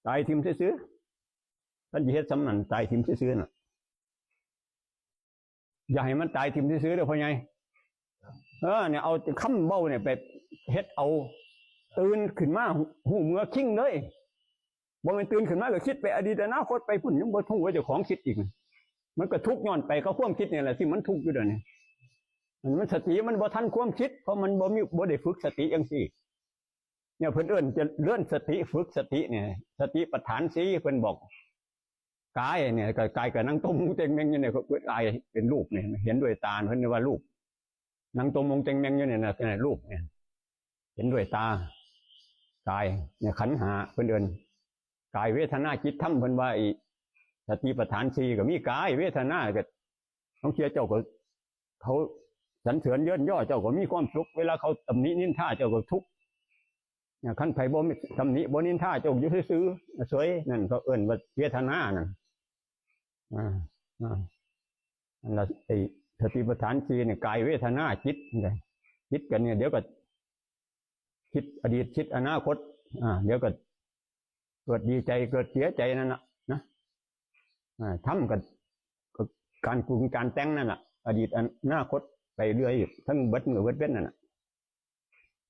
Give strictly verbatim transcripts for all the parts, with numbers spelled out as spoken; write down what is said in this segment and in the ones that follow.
ตายถิ่มซื่อๆ ท่านสิเฮ็ดส่ำนั้น ตายถิ่มซื่อๆ น่ะ อย่าให้มันตายถิ่มซื่อๆ เด้อพ่อใหญ่ เออ เนี่ย เอาคำเว้าเนี่ยไปเฮ็ดเอา ตื่นขึ้นมาฮู้เมือคิงเลย บ่แม่นตื่นขึ้นมาก็คิดไปอดีตอนาคตไปพุ้น ยังบ่ฮู้ว่าเจ้าของคิดอีก มันก็ทุกข์ย้อนไปกับความคิดนี่แหละที่มันทุกข์อยู่เดี๋ยวนี้ มัน มันสติมันบ่ทันความคิด เพราะมันบ่มี บ่ได้ฝึกสติจั่งซี้ เนี่ยเพิ่นเอิ้นเจริญสติ ฝึกสติเนี่ย สติปัฏฐานสี่เพิ่นบอก กายเนี่ย ก็กายก็นั่งตมเต็งเมงอยู่เนี่ย เพิ่นกายเป็นรูปเนี่ย เห็นด้วยตา เพิ่นว่ารูป นั่งตมเต็งเมงอยู่เนี่ยนะ เนี่ยรูปเนี่ย เห็นด้วยตา กายเนี่ย ขันธ์ห้า เพิ่นเอิ้น กายเวทนาจิตธรรม เพิ่นว่าอีก สติปัฏฐานสี่ก็มีกายเวทนา ก็ บางเทื่อเจ้าก็ เขาสรรเสริญเยินยอเจ้าก็มีความสุข เวลาเขาตำหนินินทาเจ้าก็ทุกข์ เนี่ย คันไผบ่มีตำหนิบ่นินทาเจ้าอยู่ซื่อๆ เฉย นั่นเขาเอิ้นว่าเวทนานั่น อ่า อ่า อันละไอ้สติปัฏฐานสี่เนี่ย กายเวทนาจิตเนี่ย จิตกันเนี่ย เดี๋ยวก็คิดอดีตคิดอนาคต อ่า เดี๋ยวก็เกิดดีใจเกิดเสียใจนั่นน่ะนะ อ่า ธรรมก็ ก็การปรุงการแต่งนั่นน่ะ อดีตอนาคตไปเรื่อย ทั้งเบิดมื้อเบิดเว็นนั่นน่ะ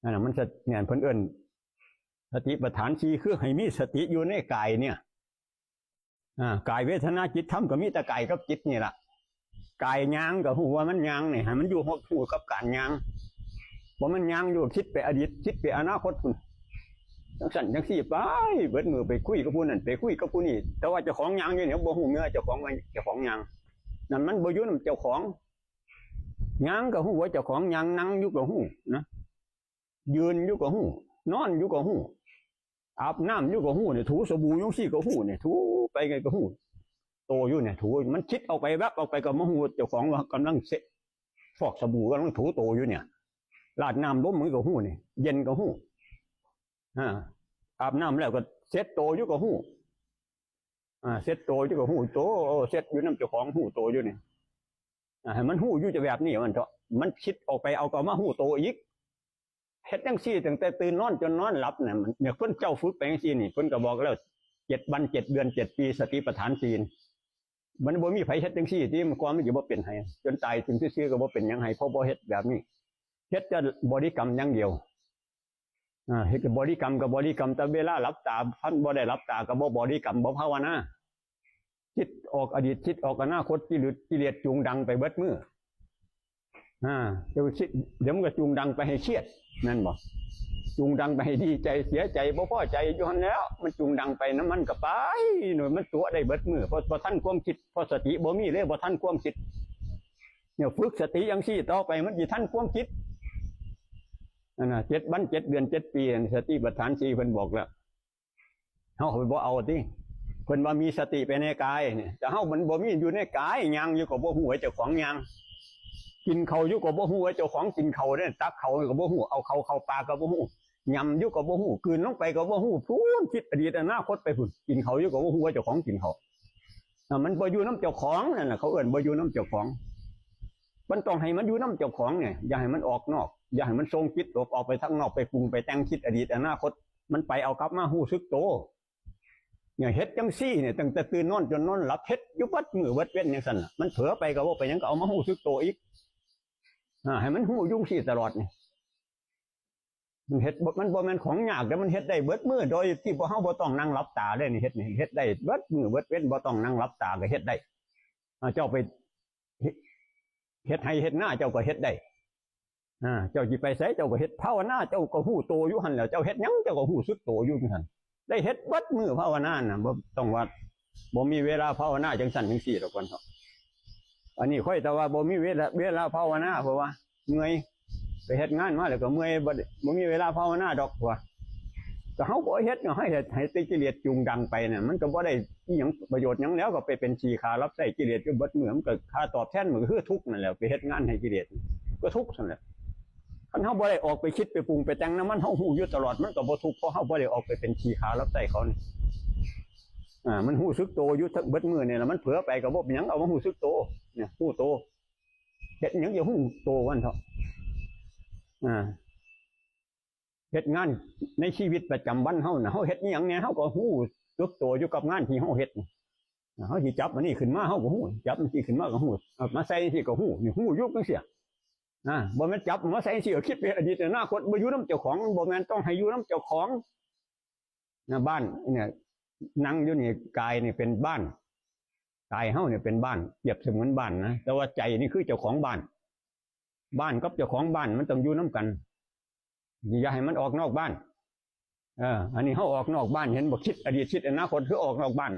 นั่นน่ะ มันสะ เนี่ย เพิ่นเอิ้นสติปัฏฐานสี่ คือให้มีสติอยู่ในกายเนี่ย อ่า กายเวทนาจิตธรรมก็มีแต่กายกับจิตนี่ล่ะ กายย่างก็ฮู้ว่ามันย่างนี่ ให้มันอยู่ฮู้กับการย่าง บ่มันย่างอยู่ คิดไปอดีต คิดไปอนาคตพุ้น จั่งซั่นจั่งซี้ไป เบิดมื้อไปคุยกับผู้นั้น ไปคุยกับผู้นี้ แต่ว่าเจ้าของย่างอยู่เนี่ย บ่ฮู้เมือเจ้าของว่าเจ้าของย่าง นั่นมันบ่อยู่นำเจ้าของ ย่างก็ฮู้ว่าเจ้าของย่าง นั่งอยู่ก็ฮู้นะ ยืนอยู่ก็ฮู้ นอนอยู่ก็ฮู้ อาบน้ำอยู่ก็ฮู้เนี่ย ถูสบู่อยู่จั่งซี้ก็ฮู้เนี่ย ถูไปไงก็ฮู้ โตอยู่เนี่ย ถู มันคิดออกไปแวบออกไปก็มาฮู้เจ้าของว่ากำลังเซะ ฟอกสบู่กำลังถูโตอยู่เนี่ย ราดน้ำลมมันก็ฮู้เนี่ย เย็นก็ฮู้ อ่า อาบน้ำแล้วก็เช็ดโตอยู่ก็ฮู้ อ่า เช็ดโตอยู่ก็ฮู้โต เช็ดอยู่นำเจ้าของฮู้โตอยู่เนี่ย อ่า ให้มันฮู้อยู่จะแบบนี้มันเถาะ มันคิดออกไปเอาก็มาฮู้โตอีก เฮ็ดจั่งซี้ตั้งแต่ตื่นนอนจนนอนหลับเนี่ย มัน เนี่ย เพิ่นเจ้าฝึกไปจั่งซี้นี่ เพิ่นก็บอกแล้ว เจ็ดวัน เจ็ดเดือน เจ็ดปี สติปัฏฐานสี่ มันบ่มีไผเฮ็ดจั่งซี้ติ มันก่อนมันสิบ่เป็นให้ จนตายถิ่มซื่อๆ ก็บ่เป็นหยังให้ เพราะบ่เฮ็ดแบบนี้ เฮ็ดแต่บริกรรมอย่างเดียว อ่า เฮ็ดแต่บริกรรมก็บริกรรม แต่เวลาหลับตา คันบ่ได้หลับตาก็บ่บริกรรม บ่ภาวนา คิดออกอดีต คิดออกอนาคต กิเลส กิเลสจูงดังไปเบิดมื้อ อ่า เดี๋ยวคิด เดี๋ยวมันก็จูงดังไปให้เครียด นั่นบ่ จูงดังไปให้ดีใจ เสียใจ บ่พอใจ อยู่หั่นแหล้ว มันจูงดังไป น้ำมันก็ไป หน่วยมันตั๋วได้เบิดมื้อ เพราะบ่ทันความคิด เพราะสติบ่มีเลย บ่ทันความคิด เนี่ย ฝึกสติจั่งซี้ต่อไป มันสิทันความคิด นั่นน่ะ เจ็ดวัน เจ็ดเดือน เจ็ดปี สติปัฏฐานสี่ เพิ่นบอกแล้ว เฮาไปบ่เอาติ เพิ่นว่ามีสติไปในกายเนี่ย แต่เฮามันบ่มีอยู่ในกาย ย่างอยู่ก็บ่ฮู้ว่าเจ้าของย่าง กินข้าวอยู่ก็บ่ฮู้ว่าเจ้าของกินข้าวเด้ ตักข้าวก็บ่ฮู้ เอาข้าวเข้าปากก็บ่ฮู้ หย่ำอยู่ก็บ่ฮู้ กลืนลงไปก็บ่ฮู้ พู้น คิดอดีตอนาคตไปพู้น กินข้าวอยู่ก็บ่ฮู้ว่าเจ้าของกินข้าว อ่ะ มันบ่อยู่นำเจ้าของนั่นน่ะ เขาเอิ้นบ่อยู่นำเจ้าของ มันต้องให้มันอยู่นำเจ้าของเนี่ย อย่าให้มันออกนอก อย่าให้มันส่งจิตออก ออกไปทางนอก ไปปรุงไปแต่ง คิดอดีตอนาคต มันไปเอากลับมาฮู้สึกโต เนี่ย เฮ็ดจั่งซี้เนี่ย ตั้งแต่ตื่นนอนจนนอนหลับ เฮ็ดอยู่เบิดมื้อเบิดเว็นจั่งซั่นน่ะ มันเผลอไปก็บ่เป็นหยัง ก็เอามาฮู้สึกโตอีก อ่า ให้มันฮู้อยู่จั่งซี้ตลอดนี่ มันเฮ็ดบ่ มันบ่แม่นของยากเด้ มันเฮ็ดได้เบิดมื้อ โดยที่บ่ เฮาบ่ต้องนั่งหลับตาเด้นี่ เฮ็ดนี่ เฮ็ดได้เบิดมื้อเบิดเว็น บ่ต้องนั่งหลับตาก็เฮ็ดได้ อ่า เจ้าไป เฮ็ด เฮ็ดไร่เฮ็ดนา เจ้าก็เฮ็ดได้ อ่า เจ้าสิไปไส เจ้าก็เฮ็ด ภาวนา เจ้าก็ฮู้โตอยู่หั่นแหล้ว เจ้าเฮ็ดหยัง เจ้าก็ฮู้สึกโตอยู่หั่น ได้เฮ็ดเบิดมื้อภาวนาน่ะ บ่ต้องว่า บ่มีเวลาภาวนาจั่งซั่นจั่งซี้ดอก ว่าเถาะ อันนี้ข้อยแต่ว่าบ่มีเวลา เวลาภาวนา เพราะว่าเมื่อย ไปเฮ็ดงานมาแล้วก็เมื่อย บ่ได้ บ่มีเวลาภาวนาดอก ว่า ก็เฮาบ่เฮ็ดเนาะ ให้เฮ็ด ให้แต่กิเลสจูงดังไปน่ะ มันก็บ่ได้อิหยังประโยชน์หยังแล้ว ก็ไปเป็นขี้ข้ารับใช้กิเลสอยู่เบิดมื้อ มันก็ค่าตอบแทนมันก็คือทุกข์นั่นแหละ ไปเฮ็ดงานให้กิเลส ก็ทุกข์นั่นแหละ คันเฮาบ่ได้ออกไปคิดไปปรุงไปแต่งนำมัน เฮาฮู้อยู่ตลอด มันก็บ่ทุกข์ เพราะเฮาบ่ได้ออกไปเป็นขี้ข้ารับใช้เขานี่ อ่า มันฮู้สึกโตอยู่ทั้งเบิดมื้อนี่ล่ะ มันเผลอไปก็บ่เป็นหยัง เอามาฮู้สึกโต เนี่ย ฮู้โต เฮ็ดหยังอย่าฮู้โต ว่าเถาะ อ่า เฮ็ดงานในชีวิตประจำวันเฮาน่ะ เฮาเฮ็ดอิหยังแหน่ เฮาก็ฮู้สึกตัวอยู่กับงานที่เฮาเฮ็ดนี่ เฮาสิจับอันนี้ขึ้นมา เฮาก็ฮู้ จับอันนี้ขึ้นมาก็ฮู้ เอามาใส่จังซี่ก็ฮู้ นี่ฮู้อยู่จังซี่ อ่า บ่แม่นจับมาใส่จังซี่ก็คิดไปอดีตอนาคต บ่อยู่นำเจ้าของ บ่แม่นต้องให้อยู่นำเจ้าของ นะ บ้านเนี่ย นั่งอยู่นี่ กายนี่เป็นบ้าน กายเฮาเนี่ยเป็นบ้าน เปรียบเสมือนบ้านนะ แต่ว่าใจนี่คือเจ้าของบ้าน บ้านกับเจ้าของบ้านมันต้องอยู่นำกัน อย่าให้มันออกนอกบ้าน เออ อันนี้เฮาออกนอกบ้าน เห็นบ่ คิดอดีตคิดอนาคต คือออกนอกบ้าน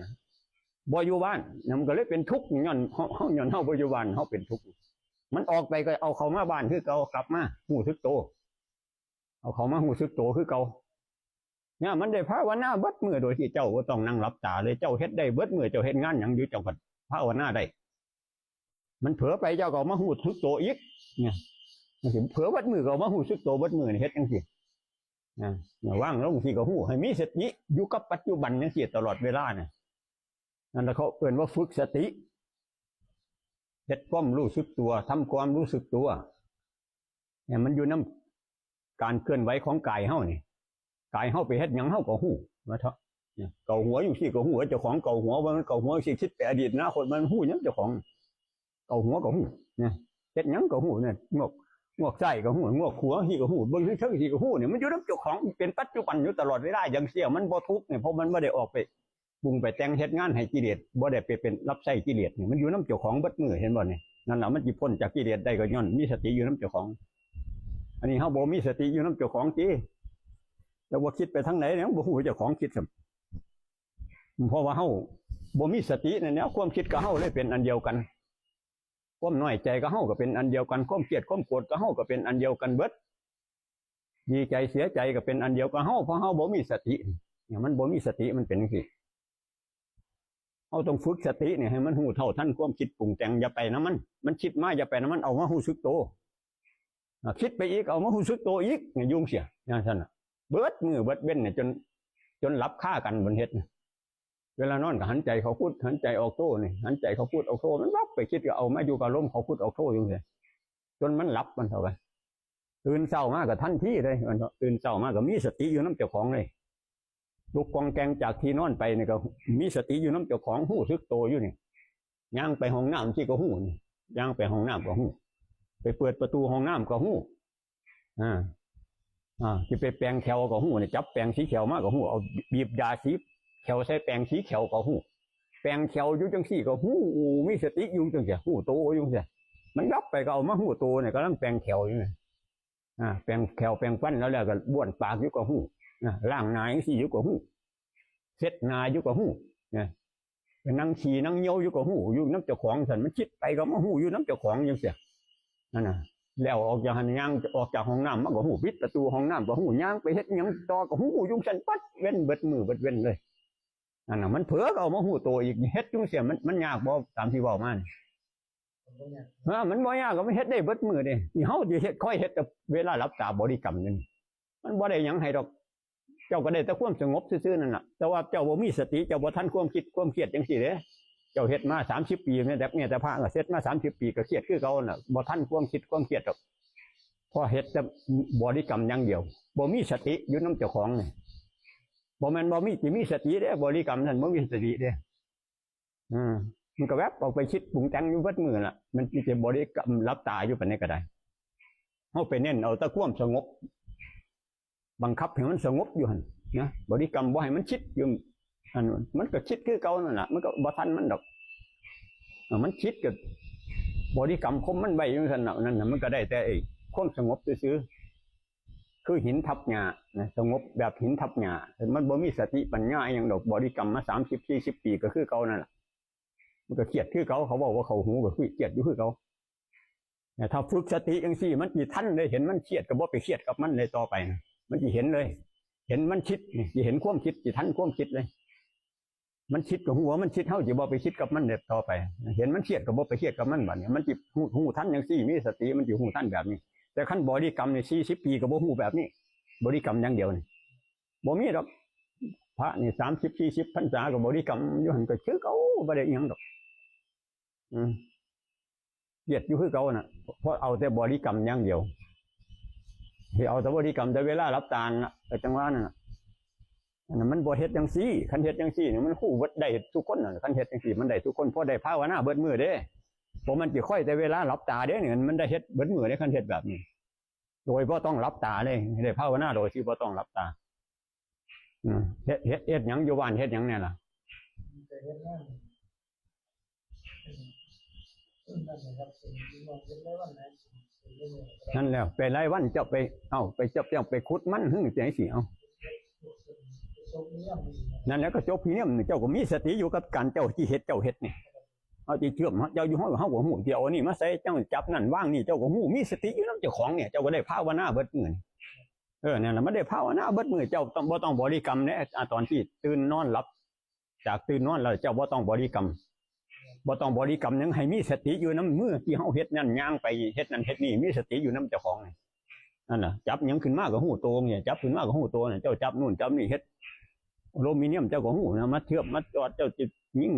บ่อยู่บ้าน มันก็เลยเป็นทุกข์ ย้อนเฮา เฮา ย้อนเฮาบ่อยู่บ้าน เฮาเป็นทุกข์ มันออกไปก็เอาเข้ามาบ้านคือเก่า กลับมาฮู้สึกโต เอาเข้ามาฮู้สึกโตคือเก่า เนี่ย มันได้ภาวนาเบิดมื้อโดยที่เจ้าบ่ต้องนั่งหลับตาเลย เจ้าเฮ็ดได้เบิดมื้อ เจ้าเฮ็ดงานหยังอยู่ เจ้าก็ภาวนาได้ มันเผลอไป เจ้าก็เอามาฮู้สึกโตอีก เนี่ย มันสิเผลอเบิดมื้อก็เอามาฮู้สึกโตเบิดมื้อนี่ เฮ็ดจังซี่ นะ วางลงสิก็ฮู้ ให้มีสติอยู่กับปัจจุบันจังซี่ตลอดเวลาน่ะ นั่นแหละเขาเอิ้นว่าฝึกสติ เฮ็ดความรู้สึกตัว ทำความรู้สึกตัว เนี่ย มันอยู่นำการเคลื่อนไหวของกายเฮานี่ กายเฮาไปเฮ็ดหยังเฮาก็ฮู้ ว่าเถาะ เนี่ย เกาหัวอยู่สิก็ฮู้ว่าเจ้าของเกาหัว ว่ามันเกาหัวสิ คิดไปอดีตอนาคต มันฮู้หยังเจ้าของ เกาหัวก็ฮู้ เนี่ย เฮ็ดหยังก็ฮู้ เนี่ย งวก งวกซ้ายก็ฮู้ งวกขวาสิก็ฮู้ เบิ่งเทิงๆสิก็ฮู้ เนี่ย มันอยู่นำเจ้าของ เป็นปัจจุบันอยู่ตลอดเวลา อย่างเสี้ย มันบ่ทุกข์เนี่ย เพราะมันบ่ได้ออกไปปรุงไปแต่งเฮ็ดงานให้กิเลส บ่ได้ไปเป็นรับใช้กิเลสเนี่ย มันอยู่นำเจ้าของเบิดมื้อ เห็นบ่เนี่ย นั่นล่ะ มันสิพ้นจากกิเลสได้ก็ย้อนมีสติอยู่นำเจ้าของ อันนี้เฮาบ่มีสติอยู่นำเจ้าของติ แต่ว่าคิดไปทางไหนเนี่ย บ่ฮู้เจ้าของคิดซ้ำ เพราะว่าเฮาบ่มีสตินั่นแหละ ความคิดกับเฮาเลยเป็นอันเดียวกัน ความน้อยใจกับเฮาก็เป็นอันเดียวกัน ความเครียดความโกรธกับเฮาก็เป็นอันเดียวกันเบิด ดีใจเสียใจก็เป็นอันเดียวกับเฮา เพราะเฮาบ่มีสติ เนี่ย มันบ่มีสติ มันเป็นจังซี่ เฮาต้องฝึกสติเนี่ย ให้มันฮู้เท่าทันความคิดปรุงแต่ง อย่าไปนำมัน มันคิดมาอย่าไปนำมัน เอามาฮู้สึกโต อ่า คิดไปอีก เอามาฮู้สึกโตอีก เนี่ย อยู่จังซี่ อย่างซั่นน่ะ เบิดมื้อเบิดเว็นเนี่ย จน จนหลับคากันบนเฮ็ดน่ะ เวลานอนก็หันใจเข้าพุท หันใจออกโธนี่ หันใจเข้าพุทออกโธ มันวับไปคิดก็เอามาอยู่กับลมเข้าพุทออกโธอยู่จังซี่ จนมันหลับมันเท่ากัน ตื่นเช้ามาก็ทันทีเลย มันเถาะ ตื่นเช้ามาก็มีสติอยู่นำเจ้าของเลย ลุกกองแกงจากที่นอนไปนี่ก็มีสติอยู่นำเจ้าของ ฮู้สึกโตอยู่นี่ ย่างไปห้องน้ำสิก็ฮู้นี่ ย่างไปห้องน้ำก็ฮู้ ไปเปิดประตูห้องน้ำก็ฮู้ อ่า อ่า สิไปแปรงแข้วก็ฮู้นี่ จับแปรงสีแข้วมาก็ฮู้ เอาบีบยาสีแข้วใส่แปรงสีแข้วก็ฮู้ แปรงแข้วอยู่จังซี่ก็ฮู้ มีสติอยู่จังซี่ ฮู้โตอยู่จังซี่ มันหลับไปก็เอามาฮู้โตเนี่ย กำลังแปรงแข้วอยู่เนี่ย อ่า แปรงแข้วแปรงฟันแล้ว แล้วก็บ้วนปากอยู่ก็ฮู้ นะ ล้างหน้าจังซี่อยู่ก็ฮู้ เช็ดหน้าอยู่ก็ฮู้ นะ ไปนั่งขี้นั่งเยี่ยวอยู่ก็ฮู้ อยู่นำเจ้าของซั่น มันคิดไปก็มาฮู้อยู่นำเจ้าของจังซี่ นั่นน่ะ แล้วออกจากหั้นย่างออกจากห้องน้ำมาก็ฮู้ ปิดประตูห้องน้ำก็ฮู้ ย่างไปเฮ็ดหยังต่อก็ฮู้อยู่ซั่น ปัดเว็นเบิดมื้อเบิดเว็นเลย นั่นน่ะ มันเผลอก็เอามาฮู้โตอีก เฮ็ดจังซี่ มัน มันยากบ่ ตามที่เว้ามานี่ เออ มันบ่ยาก ก็มันเฮ็ดได้เบิดมื้อเด้ นี่เฮาสิเฮ็ด คอยเฮ็ดแต่เวลาหลับตาบริกรรมอยู่นี่ มันบ่ได้หยังให้ดอก เจ้าก็ได้แต่ความสงบซื่อๆนั่นน่ะ แต่ว่าเจ้าบ่มีสติ เจ้าบ่ทันความคิดความเครียดจังซี่เด้ เจ้าเฮ็ดมาสามสิบปี แม้แต่ แม้แต่พระก็เฮ็ดมาสามสิบปี ก็เครียดคือเก่าน่ะ บ่ทันความคิดความเครียดดอก เพราะเฮ็ดแต่บริกรรมอย่างเดียว บ่มีสติอยู่นำเจ้าของนี่ บ่แม่นบ่มี สิมีสติเด้ บริกรรมนั่นบ่มีสติเด้ อืม มันก็แวบออกไปคิดปรุงแต่งอยู่เบิดมื้อล่ะ มันสิบริกรรมหลับตาอยู่ปานใดก็ได้ เฮาไปเน้นเอาแต่ความสงบ บังคับให้มันสงบอยู่หั่นนะ บริกรรมบ่ให้มันคิดอยู่ อันนั้นมันก็คิดคือเก่านั่นล่ะ มันก็บ่ทันมันดอก เออ มันคิดก็บริกรรมข่มมันไว้อยู่ซั่นน่ะ นั่นน่ะ มันก็ได้แต่ไอ้ความสงบซื่อๆ คือหินทับหญ้านะ สงบแบบหินทับหญ้า มันบ่มีสติปัญญาอิหยังดอก บริกรรมมาสามสิบสี่สิบปีก็คือเก่านั่นล่ะ มันก็เครียดคือเก่า เขาเว้าว่าเข้าหูก็คือเครียดอยู่คือเก่า เนี่ย ถ้าฝึกสติจังซี่ มันสิทันเลย เห็นมันเครียดก็บ่ไปเครียดกับมันเลยต่อไปนะ มันสิเห็นเลย เห็นมันคิดนี่ สิเห็นความคิด สิทันความคิดเลย มันคิดก็ฮู้ว่ามันคิด เฮาสิบ่ไปคิดกับมันเลยต่อไป เห็นมันเครียดก็บ่ไปเครียดกับมัน บัดนี้มันสิฮู้ ฮู้ทันจังซี่ มีสติมันสิฮู้ทันแบบนี้ แต่คันบริกรรมนี่ สี่สิบปีก็บ่ฮู้แบบนี้ บริกรรมอย่างเดียวนี่ บ่มีดอก พระนี่ สามสิบสี่สิบพรรษาก็บริกรรมอยู่หั่นก็คือเก่า บ่ได้อิหยังดอก อืม เครียดอยู่คือเก่าน่ะ เพราะเอาแต่บริกรรมอย่างเดียว ที่เอาแต่บริกรรมแต่เวลาหลับตาน่ะ แต่จังหวะนั้นน่ะ อันนั้นมันบ่เฮ็ดจังซี่ คันเฮ็ดจังซี่นี่มันฮู้เบิดได้ทุกคนน่ะ คันเฮ็ดจังซี่มันได้ทุกคน พอได้ภาวนาเบิดมื้อเด้ บ่มันสิค่อยแต่เวลาหลับตาเด้นี่ มันได้เฮ็ดเบิดมื้อเด้ คันเฮ็ดแบบนี้ โดยบ่ต้องหลับตาเลย ได้ภาวนาโดยที่บ่ต้องหลับตา อืม เฮ็ด เฮ็ด เฮ็ดหยังอยู่บ้าน เฮ็ดหยังแน่ล่ะ แต่เฮ็ดงาน นั่นแหละครับ สิ่งที่มองเห็นได้วันไหน สิ่งที่มองเห็นได้วันไหน นั่นแหละ ไปรายวันเจ้าไป เอ้า ไปเจ้า เจ้าไปขุดมัน หึ จังซี่ เอ้า นั่นแหละ ก็จบพรีเมียมนี่ เจ้าก็มีสติอยู่กับการเจ้าที่เฮ็ด เจ้าเฮ็ดนี่ เอาที่เชื่อม เจ้าอยู่ห้อง เฮาก็ฮู้ เดี๋ยวอันนี้มาใส่ เจ้าจับนั่นวางนี่ เจ้าก็ฮู้ มีสติอยู่นำเจ้าของเนี่ย เจ้าก็ได้ภาวนาเบิดมื้อนี่ เออ นั่นแหละ มันได้ภาวนาเบิดมื้อ เจ้าต้อง บ่ต้องบริกรรมเด้ อ่า ตอนที่ตื่นนอนหลับ จากตื่นนอนแล้ว เจ้าบ่ต้องบริกรรม บ่ต้องบริกรรมหยัง ให้มีสติอยู่นำมือที่เฮาเฮ็ดนั่น ย่างไปเฮ็ดนั่นเฮ็ดนี่ มีสติอยู่นำเจ้าของนี่ นั่นน่ะ จับหยังขึ้นมาก็ฮู้โตเนี่ย จับขึ้นมาก็ฮู้โตน่ะ เจ้าจับนู่นจับนี่เฮ็ด อลูมิเนียมเจ้าก็ฮู้นะ มาเชื่อมมาจอด เจ้าจะยิง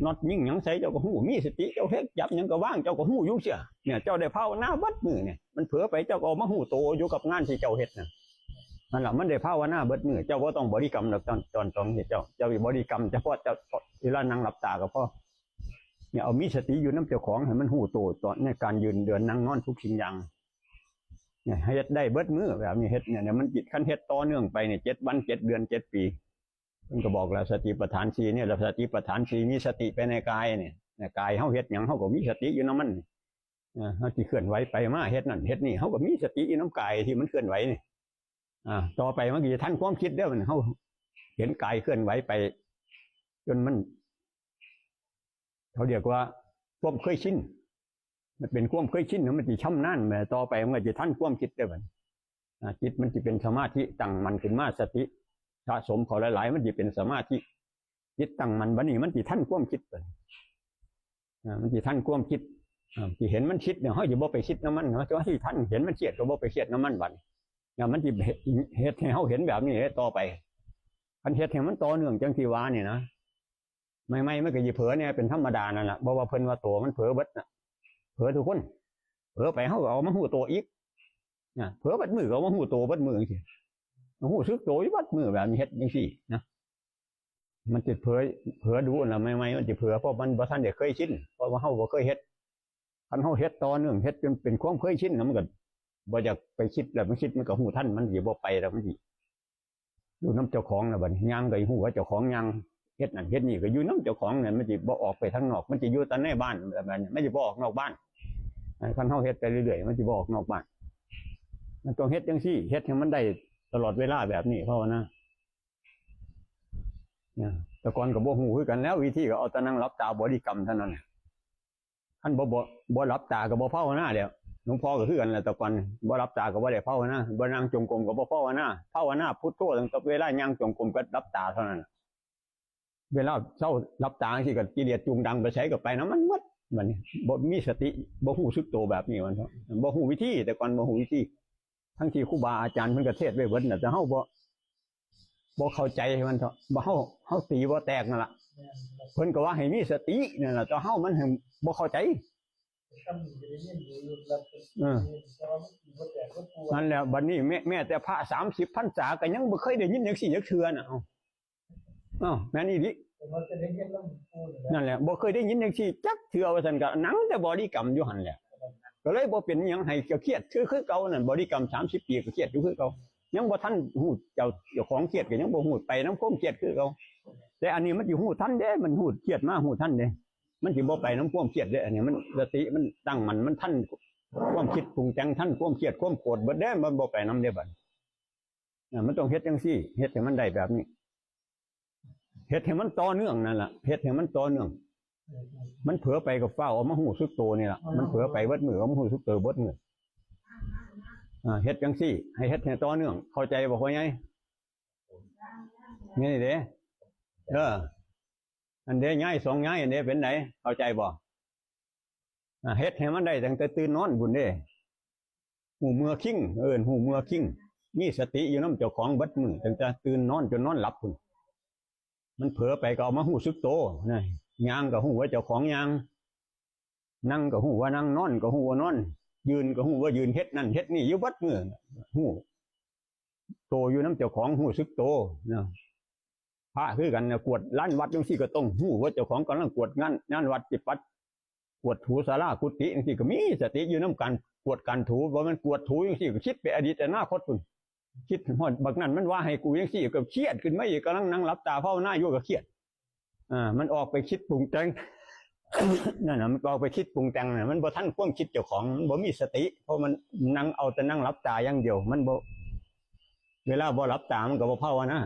น็อตยิงหยังใส่เจ้าก็ฮู้ มีสติเจ้าเฮ็ด จับหยังก็วาง เจ้าก็ฮู้อยู่เสีย เนี่ย เจ้าได้ภาวนาเบิดมื้อเนี่ย มันเผลอไปเจ้าก็เอามาฮู้โตอยู่กับงานที่เจ้าเฮ็ดน่ะ นั่นล่ะ มันได้ภาวนาเบิดมื้อ เจ้าบ่ต้องบริกรรมดอก ตอน ตอน ตอนเฮ็ด เจ้า เจ้าบริกรรมเฉพาะเจ้า เวลานั่งหลับตาก็พอ เนี่ย เอามีสติอยู่นำเจ้าของ ให้มันฮู้โตตอนในการยืนเดินนั่งนอนทุกสิ่งอย่าง เนี่ย ให้เฮ็ดได้เบิดมื้อแบบนี้ เฮ็ดเนี่ย เนี่ย มันจิต คันเฮ็ดต่อเนื่องไปเนี่ย เจ็ดวัน เจ็ดเดือน เจ็ดปี เพิ่นก็บอกแล้ว สติปัฏฐานสี่เนี่ย แล้วสติปัฏฐานสี่ มีสติไปในกายเนี่ย ในกายเฮาเฮ็ดหยัง เฮาก็มีสติอยู่นำมัน อ่า เฮาสิเคลื่อนไหวไปมา เฮ็ดนั่นเฮ็ดนี่ เฮาก็มีสติอยู่นำกายที่มันเคลื่อนไหวนี่ อ่า ต่อไปมันก็จะทันความคิดเด้อ มัน เฮาเห็นกายเคลื่อนไหวไป จนมัน เขาเรียกว่าความเคยชิน มันเป็นความเคยชินนะ มันสิชำนาญแหม ต่อไปมันก็จะทันความคิดเด้อ บัดนี้ อ่า จิตมันสิเป็นสมาธิ ตั้งมั่นขึ้นมา สติสะสมเข้าหลายๆ มันสิเป็นสมาธิ จิตตั้งมั่น บัดนี้มันสิทันความคิด บัดนี้ อ่า มันสิทันความคิด อ่า สิเห็นมันคิดเนี่ย เฮาสิบ่ไปคิดนำมัน เฮาสิทัน เห็นมันเครียดก็บ่ไปเครียดนำมัน บัดนี้ อ่า มันสิเฮ็ด เฮ็ดให้เฮาเห็นแบบนี้เด้ต่อไป คันเฮ็ดให้มันต่อเนื่องจังที่ว่านี่นะ ใหม่ๆ มันก็สิเผลอเนี่ย เป็นธรรมดานั่นล่ะ บ่ว่าเพิ่นว่าโตมันเผลอเบิดน่ะ เผลอทุกคน เผลอไปเฮาก็เอามาฮู้โตอีก นะ เผลอเบิดมื้อก็เอามาฮู้โตเบิดมื้อจังซี่ ฮู้สึกโตอยู่เบิดมื้อแบบนี้ เฮ็ดจังซี่นะ มันสิเผลอ เผลอดูนะ ใหม่ๆ มันสิเผลอ เพราะมันบ่ทันได้เคยชิน เพราะว่าเฮาบ่เคยเฮ็ด คันเฮาเฮ็ดต่อเนื่อง เฮ็ดจนเป็นความเคยชินนะ มันก็บ่อยากไปคิดแล้ว มันคิดมันก็ฮู้ทัน มันสิบ่ไปแล้ว มันสิอยู่นำเจ้าของแล้ว บัดนี้ย่างก็ฮู้ว่าเจ้าของย่าง เฮ็ดนั่นเฮ็ดนี่ก็อยู่นำเจ้าของนั่น มันสิบ่ออกไปทางนอก มันสิอยู่แต่ในบ้านแบบนั้น มันสิบ่ออกนอกบ้าน คันเฮาเฮ็ดไปเรื่อยๆ มันสิบ่ออกนอกบ้าน มันต้องเฮ็ดจังซี่ เฮ็ดให้มันได้ตลอดเวลาแบบนี้ ภาวนา เนี่ย แต่ก่อนก็บ่ฮู้คือกันแล้ว วิธีก็เอาแต่นั่งหลับตาบริกรรมเท่านั้นน่ะ คันบ่ บ่ บ่หลับตาก็บ่ภาวนาแล้ว หลวงพ่อก็คือกันแหละ แต่ก่อนบ่หลับตาก็บ่ได้ภาวนา บ่นั่งจงกรมก็บ่ภาวนา ภาวนาพุทโธตั้งแต่เวลาย่างจงกรมกับหลับตาเท่านั้นน่ะ เวลาเซาหลับตาจังซี้ก็กิเลสจูงดังไปไสก็ไปนำมันหมด บัดนี้บ่มีสติ บ่ฮู้สึกโตแบบนี้ ว่าซั่นเถาะ บ่ฮู้วิธี แต่ก่อนบ่ฮู้วิธี ทั้งที่ครูบาอาจารย์เพิ่นก็เทศน์ไว้เบิดน่ะ แต่เฮาบ่ บ่เข้าใจ ว่าซั่นเถาะ บ่ เฮา เฮาตีบ่แตกนั่นล่ะ เพิ่นก็ว่าให้มีสตินั่นล่ะ แต่เฮามันแฮ่งบ่เข้าใจ เออ นั่นแหละ บัดนี้แม้ แม้แต่พระสามสิบพรรษาก็ยังบ่เคยได้ยินจังซี่จักเทื่อน่ะ เอ้า อ้าว แม่นอีหลี นั่นแหละ บ่เคยได้ยินจังซี่จักเทื่อ ว่าซั่น ก็นั่งแต่บริกรรมอยู่หั่นแหละ ก็เลยบ่เป็นหยัง ให้ก็เครียดคือ คือเก่านั่น บริกรรมสามสิบปีก็เครียดอยู่คือเก่า ยังบ่ทันฮู้เจ้า เจ้าของเครียดก็ยังบ่ฮู้ ไปนำความเครียดคือเก่า แต่อันนี้มันสิฮู้ทันเด้ มันฮู้เครียดมาฮู้ทันเด้ มันสิบ่ไปนำความเครียดเด้ อันนี้มันสติมันตั้งมั่น มันทันความคิดปรุงแต่ง ทันความเครียดความโกรธเบิดเด้ มันบ่ไปนำเด้บัดนี้ อ่ะ มันต้องเฮ็ดจังซี่ เฮ็ดให้มันได้แบบนี้ เฮ็ดให้มันต่อเนื่องนั่นล่ะ เฮ็ดให้มันต่อเนื่อง มันเผลอไปก็ฟ้าวเอามาฮู้สึกโตนี่ล่ะ มันเผลอไปเบิดมื้อเอามาฮู้สึกโตเบิดมื้อ อ่า เฮ็ดจังซี่ ให้เฮ็ดให้ต่อเนื่อง เข้าใจบ่พ่อใหญ่ นี่เด้ เออ อันเด้ ย้ายสองย้าย อันเด้ เป็นได เข้าใจบ่ อ่า เฮ็ดให้มันได้ตั้งแต่ตื่นนอนพุ้นเด้ ฮู้เมื่อคิง เอิ้นฮู้เมื่อคิง มีสติอยู่นำเจ้าของเบิดมื้อ ตั้งแต่ตื่นนอนจนนอนหลับพุ้น มันเผลอไปก็เอามาฮู้สึกโตนะ ย่างก็ฮู้ว่าเจ้าของย่าง นั่งก็ฮู้ว่านั่ง นอนก็ฮู้ว่านอน ยืนก็ฮู้ว่ายืน เฮ็ดนั่นเฮ็ดนี่อยู่เบิดมื้อ ฮู้โตอยู่นำเจ้าของ ฮู้สึกโตเนาะ พระคือกันนะ กวดลานวัดจังซี่ก็ต้องฮู้ว่าเจ้าของกำลังกวดงาน งานวัด สิปัด กวาดถูศาลากุฏิจังซี่ก็มีสติอยู่นำการกวาดการถู บ่แม่นกวาดถูจังซี่ก็คิดไปอดีตอนาคตพุ้น คิดฮอดบักนั้นมันว่าให้กูจังซี่ก็เครียดขึ้นมาอีก กำลังนั่งหลับตาภาวนาอยู่ก็เครียด อ่า มันออกไปคิดปรุงแต่ง นั่นน่ะ มันออกไปคิดปรุงแต่งน่ะ มันบ่ทันความคิดเจ้าของ มันบ่มีสติ เพราะมันนั่งเอาแต่นั่งหลับตาอย่างเดียว มันบ่ เวลาบ่หลับตามันก็บ่ภาวนา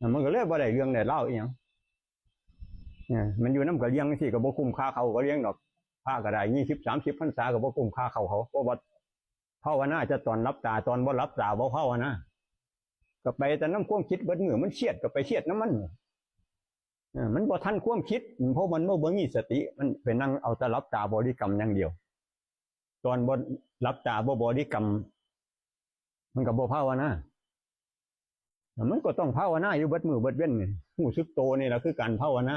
อ่ะ มันก็เลยบ่ได้เรื่องได้ราวอีหยัง เนี่ย มันอยู่นำกะเหรี่ยงจังซี่ก็บ่คุ้มค่าเข้ากะเหรี่ยงดอก พระก็ได้ ยี่สิบ สามสิบ พรรษาก็บ่คุ้มค่าเข้าเขา เพราะว่าภาวนาจะตอนหลับตา ตอนบ่หลับตาบ่ภาวนา ก็ไปแต่นำความคิดเบิดมื้อ มันเครียดก็ไปเครียดนำมัน เออ มันบ่ทันความคิด เพราะมันบ่ บ่มีสติ มันไปนั่งเอาแต่หลับตาบริกรรมอย่างเดียว ตอนบ่หลับตาบ่บริกรรม มันก็บ่ภาวนา มันก็ต้องภาวนาอยู่เบิดมื้อเบิดเว็นนี่ ฮู้สึกโตนี่ล่ะคือการภาวนา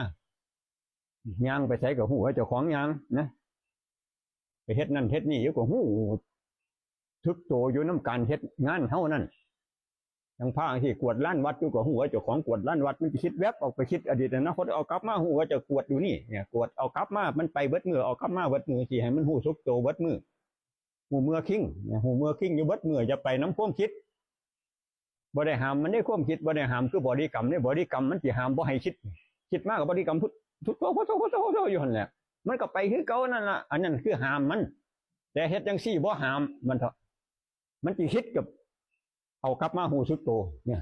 ย่างไปไสก็ฮู้ว่าเจ้าของย่างนะ ไปเฮ็ดนั่นเฮ็ดนี่อยู่ก็ฮู้สึกโตอยู่นำการเฮ็ดงานเฮานั่น จังพาจังซี่ กวาดลานวัดอยู่ก็ฮู้ว่าเจ้าของกวาดลานวัด มันสิคิดแวบออกไปคิดอดีตอนาคต เอากลับมาฮู้ว่าเจ้ากวาดอยู่นี่ เนี่ย กวาดเอากลับมา มันไปเบิดมื้อ เอากลับมาเบิดมื้อ สิให้มันฮู้สึกโตเบิดมื้อ ฮู้เมือคิง เนี่ย ฮู้เมือคิงอยู่เบิดมื้อ อย่าไปนำความคิด บ่ได้ห้ามมันในความคิด บ่ได้ห้ามคือบริกรรม ในบริกรรมมันสิห้ามบ่ให้คิด คิดมาก็บริกรรมพุท พุทโธ พุทโธ พุทโธ พุทโธ อยู่หั่นแหละ มันก็ไปคือเก่านั่นล่ะ อันนั้นคือห้ามมัน แต่เฮ็ดจังซี่บ่ห้ามมันเถาะ มันสิคิดก็เอากลับมาฮู้สึกโต เนี่ย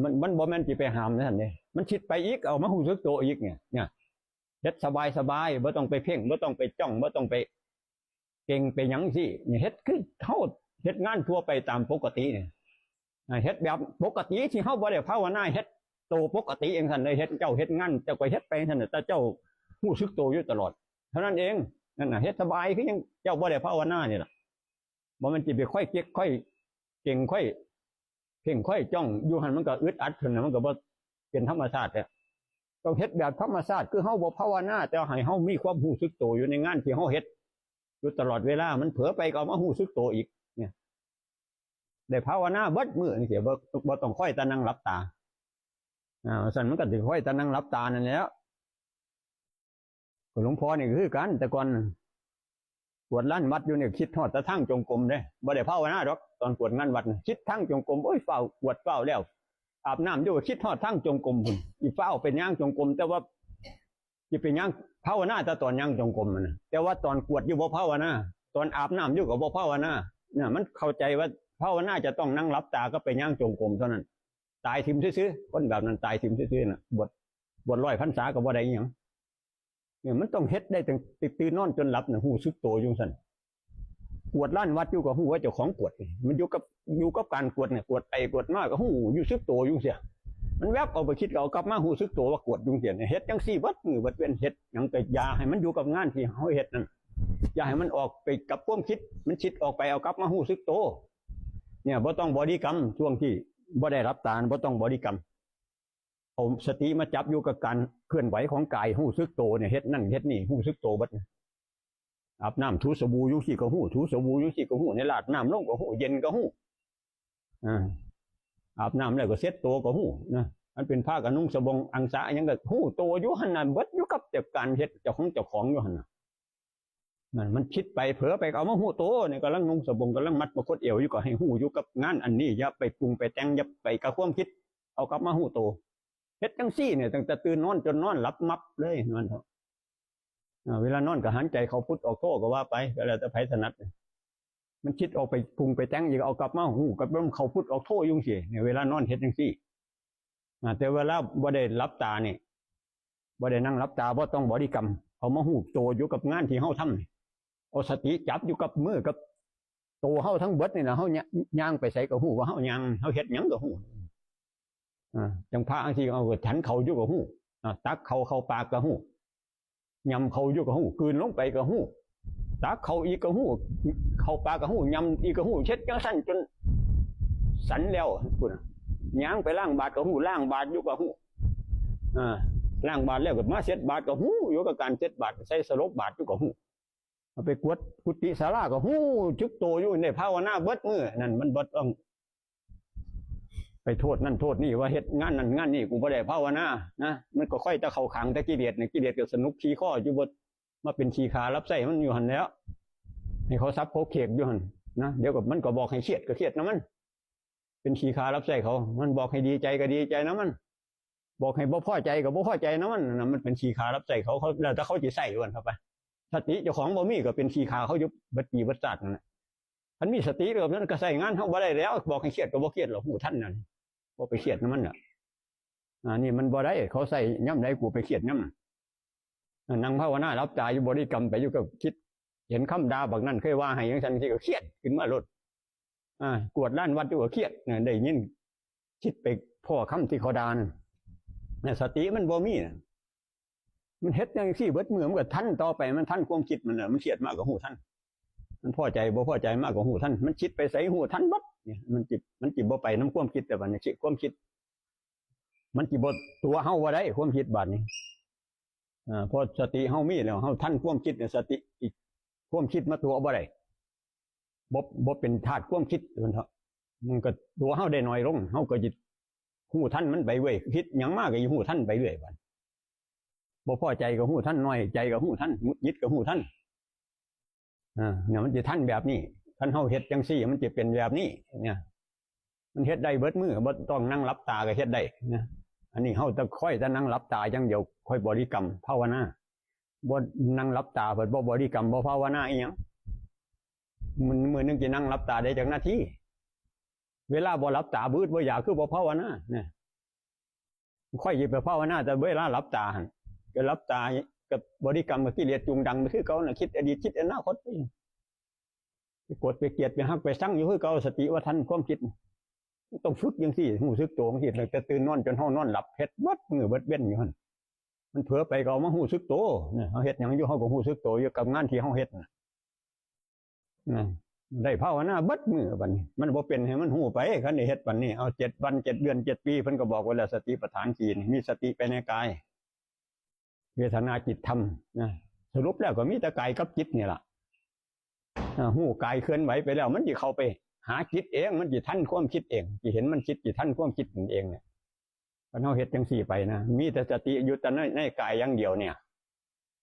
มัน มันบ่แม่นสิไปห้ามนั่นเด้ มันคิดไปอีก เอามาฮู้สึกโตอีกเนี่ย เนี่ย เฮ็ดสบายๆ บ่ต้องไปเพ่ง บ่ต้องไปจ้อง บ่ต้องไปเก่งไปหยังจังซี่ เนี่ย เฮ็ดคือเฮาเฮ็ดงานทั่วไปตามปกติเนี่ย อ่า เฮ็ดแบบปกติที่เฮาบ่ได้ภาวนา เฮ็ดโตปกติจังซั่นเลย เฮ็ด เจ้าเฮ็ดงาน เจ้าก็เฮ็ดไปจังซั่นน่ะ แต่เจ้าฮู้สึกโตอยู่ตลอด เท่านั้นเอง นั่นน่ะ เฮ็ดสบายคือยังเจ้าบ่ได้ภาวนานี่ล่ะ บ่แม่นสิไปค่อยเก๊กค่อยเก่งค่อยเพ่งค่อยจ้องอยู่หั่น มันก็อึดอัดขึ้นน่ะ มันก็บ่เป็นธรรมชาติแล้ว ต้องเฮ็ดแบบธรรมชาติ คือเฮาบ่ภาวนา แต่ให้เฮามีความฮู้สึกโตอยู่ในงานที่เฮาเฮ็ดอยู่ตลอดเวลา มันเผลอไปก็เอามาฮู้สึกโตอีก เนี่ย ได้ภาวนาเบิดมื้อจังซี่ บ่ บ่ต้องคอยแต่นั่งหลับตา อ่า ซั่นมันก็สิคอยแต่นั่งหลับตานั่นแหละ ก็หลวงพ่อนี่ก็คือกัน แต่ก่อนกวาดลานวัดอยู่นี่คิดฮอดแต่ทางจงกรมเด้ บ่ได้ภาวนาดอก ตอนกวาดงานวัดน่ะ คิดทางจงกรม โอ้ย ฟ้าวกวาดฟ้าวแล้ว อาบน้ำอยู่ก็คิดฮอดทางจงกรมพุ้น อีฟ้าวไปย่างจงกรม แต่ว่าสิไปย่างภาวนาแต่ตอนย่างจงกรมหั่นน่ะ แต่ว่าตอนกวาดอยู่บ่ภาวนา ตอนอาบน้ำอยู่ก็บ่ภาวนา น่ะ มันเข้าใจว่าภาวนาจะต้องนั่งหลับตากับไปย่างจงกรมเท่านั้น ตายถิ่มซื่อๆ คนแบบนั้นตายถิ่มซื่อๆ น่ะ บวช บวชร้อยพรรษาก็บ่ได้อิหยัง เนี่ย มันต้องเฮ็ดได้ตั้งแต่ตื่นนอนจนหลับน่ะ ฮู้สึกโตอยู่ซั่น กวาดลานวัดอยู่ก็ฮู้ว่าเจ้าของกวาด มันอยู่กับ อยู่กับการกวาดเนี่ย กวาดไปกวาดมาก็ฮู้ ฮู้สึกโตอยู่จังซี่ มันแวบออกไปคิดก็เอากลับมาฮู้สึกโตว่ากวาดอยู่จังซี่ เฮ็ดจังซี่เบิดมื้อเบิดเว็น เฮ็ดหยังก็อย่าให้มันอยู่กับงานที่เฮาเฮ็ดนั่น อย่าให้มันออกไปกับความคิด มันคิดออกไปเอากลับมาฮู้สึกโต เนี่ย บ่ต้องบริกรรม ช่วงที่บ่ได้หลับตา บ่ต้องบริกรรม เอาสติมาจับอยู่กับการเคลื่อนไหวของกาย ฮู้สึกโตเนี่ย เฮ็ดนั่นเฮ็ดนี่ ฮู้สึกโตเบิด อาบน้ำถูสบู่อยู่จังซี่ก็ฮู้ ถูสบู่อยู่จังซี่ก็ฮู้ เนี่ย ราดน้ำลงก็ฮู้ เย็นก็ฮู้ อ่า อาบน้ำแล้วก็เช็ดโตก็ฮู้นะ มันเป็นผ้าก็นุ่งสบงอังสาหยังก็ฮู้โตอยู่หั่นน่ะ เบิดอยู่กับแต่การเฮ็ดเจ้าของเจ้าของอยู่หั่นน่ะ นั่นมันคิดไปเผลอไปก็เอามาฮู้โต เนี่ย กำลังนุ่งสบง กำลังมัดประคดเอวอยู่ก็ให้ฮู้อยู่กับงานอันนี้ อย่าไปปรุงไปแต่ง อย่าไปกับความคิด เอากลับมาฮู้โต เฮ็ดจังซี่เนี่ย ตั้งแต่ตื่นนอนจนนอนหลับมับเลย นั่นเถาะ อ่า เวลานอนก็หันใจเข้าพุทออกโธก็ว่าไป ก็แล้วแต่ไผถนัด มันคิดออกไปปรุงไปแต่งอีก เอากลับมาฮู้กับลมเข้าพุทออกโธอยู่จังซี่ เนี่ย เวลานอนเฮ็ดจังซี่ อ่า แต่เวลาบ่ได้หลับตานี่ บ่ได้นั่งหลับตา บ่ต้องบริกรรม เอามาฮู้โตอยู่กับงานที่เฮาทำนี่ เอาสติจับอยู่กับมือกับโตเฮาทั้งเบิดนี่นะ เฮาย่างไปไสก็ฮู้ว่าเฮาย่าง เฮาเฮ็ดหยังก็ฮู้ อ่า จังพาจังซี่ เอาฉันเข้าอยู่ก็ฮู้ อ่า ตักเข้าเข้าปากก็ฮู้ ยำเข้าอยู่ก็ฮู้ กลืนลงไปก็ฮู้ ตักเข้าอีกก็ฮู้ เข้าปากก็ฮู้ ยำอีกก็ฮู้ เฮ็ดจังซั่นจนสันแล้วพุ้นน่ะ ย่างไปล้างบาตรก็ฮู้ ล้างบาตรอยู่ก็ฮู้ อ่า ล้างบาตรแล้วก็มาเช็ดบาตรก็ฮู้ อยู่กับการเช็ดบาตร ใส่สลบบาตรอยู่ก็ฮู้ เอาไปกวดกุฏิศาลาก็ฮู้จักโตอยู่ ได้ภาวนาเบิดมื้อ นั่นมันบ่ต้องไปโทษนั่นโทษนี่ ว่าเฮ็ดงานนั่นงานนี่ กูบ่ได้ภาวนานะ มันก็ค่อยแต่เข้าข้างแต่กิเลสนะ กิเลสก็สนุกขี้คออยู่ บ่มาเป็นขี้ข้ารับใช้มันอยู่หั่นแหล้ว ให้เขาสับเขาเขกอยู่หั่นนะ เดี๋ยวก็มันก็บอกให้เครียดก็เครียดนำมัน เป็นขี้ข้ารับใช้เขา มันบอกให้ดีใจก็ดีใจนำมัน บอกให้บ่พอใจก็บ่พอใจนำมันนะ มันเป็นขี้ข้ารับใช้เขา เขา แล้วแต่เขาสิใช้มันเข้าไป สติเจ้าของบ่มีก็เป็นขี้ข้าเขาอยู่เบิดปีเบิดชาตินั่นแหละ คันมีสติแล้วมันก็ใช้งานเฮาบ่ได้แล้ว บอกให้เครียดก็บ่เครียดหรอก ฮู้ทันนั่น บ่ไปเครียดนำมันน่ะ อ่า นี่มันบ่ได้ เขาใช้ยามใดกูไปเครียดนำ อ่า นั่งภาวนาหลับตาอยู่ บริกรรมไปอยู่ก็คิด เห็นคำด่าบักนั่นเคยว่าให้จังซั่น สิก็เครียดขึ้นมาโลด อ่า กวดลานวัดอยู่ก็เครียดนะ ได้ยิน คิดไปพ้อคำที่เขาด่านั่นนะ สติมันบ่มีนะ มันเฮ็ดจังซี่เบิดมื้อ มันก็ทันต่อไป มันทันความคิดมันน่ะ มันเครียดมากก็ฮู้ทัน มันพอใจบ่พอใจมากก็ฮู้ทัน มันคิดไปไสฮู้ทันเบิดเนี่ย มันสิ มันสิบ่ไปนำความคิด แต่บัดนี้คิด ความคิด มันสิบ่ตั๋วเฮาบ่ได้ ความคิดบัดนี้ อ่า พอสติเฮามีแล้ว เฮาทันความคิดเนี่ย สติอีก ความคิดมาตั๋วบ่ได้ บ่ บ่เป็นทาสความคิด มันเถาะ มันก็ตั๋วเฮาได้น้อยลง เฮาก็สิฮู้ทันมันไปเรื่อย คิดหยังมาก็สิฮู้ทันไปเรื่อยบัด บ่พอใจก็ฮู้ทัน น้อยใจก็ฮู้ทัน หงุดหงิดก็ฮู้ทัน อ่า เนี่ย มันสิทันแบบนี้ คันเฮาเฮ็ดจังซี่ มันสิเป็นแบบนี้ เนี่ย มันเฮ็ดได้เบิดมื้อ บ่ต้องนั่งหลับตาก็เฮ็ดได้นะ อันนี้เฮาแต่ค่อยแต่นั่งหลับตาอย่างเดียว ค่อยบริกรรมภาวนา บ่นั่งหลับตา เพิ่นบ่บริกรรม บ่ภาวนาอีหยัง มื้อ มื้อหนึ่งสินั่งหลับตาได้จักนาที เวลาบ่หลับตา บ่อึดบ่อยาก คือบ่ภาวนา เนี่ย ค่อยสิไปภาวนา แต่เวลาหลับตาหั่น ก็หลับตา กับบริกรรม กับกิเลสจุงดังไปคือเก่าน่ะ คิดอดีต คิดอนาคตไป ไปโกรธ ไปเกลียด ไปฮัก ไปชังอยู่คือเก่า สติบ่ทันความคิด ต้องฝึกจังซี่ รู้สึกตัวจังซี่ ตั้งแต่ตื่นนอนจนเฮานอนหลับ เฮ็ดเบิดมื้อเบิดเว็นอยู่หั่น มันเผลอไปก็เอามารู้สึกตัว เนี่ย เฮาเฮ็ดหยังอยู่ เฮาก็รู้สึกตัวอยู่กับงานที่เฮาเฮ็ดน่ะ นะ ได้ภาวนาเบิดมื้อบัดนี้ มันบ่เป็นให้มันรู้ไป คันได้เฮ็ดปานนี้ เอา เจ็ดวัน เจ็ดเดือน เจ็ดปี เพิ่นก็บอกไว้แล้ว สติปัฏฐานสี่นี่ มีสติไปในกาย เวทนา จิต ธรรม นะ สรุปแล้วก็มีแต่กายกับจิตนี่ล่ะ อ่า รู้กายเคลื่อนไหวไปแล้ว มันสิเข้าไปหาจิตเอง มันสิทันความคิดเอง สิเห็นมันคิด สิทันความคิดมันเองเนี่ย คันเฮาเฮ็ดจังซี่ไปนะ มีแต่สติอยู่แต่ใน ในกายอย่างเดียวเนี่ย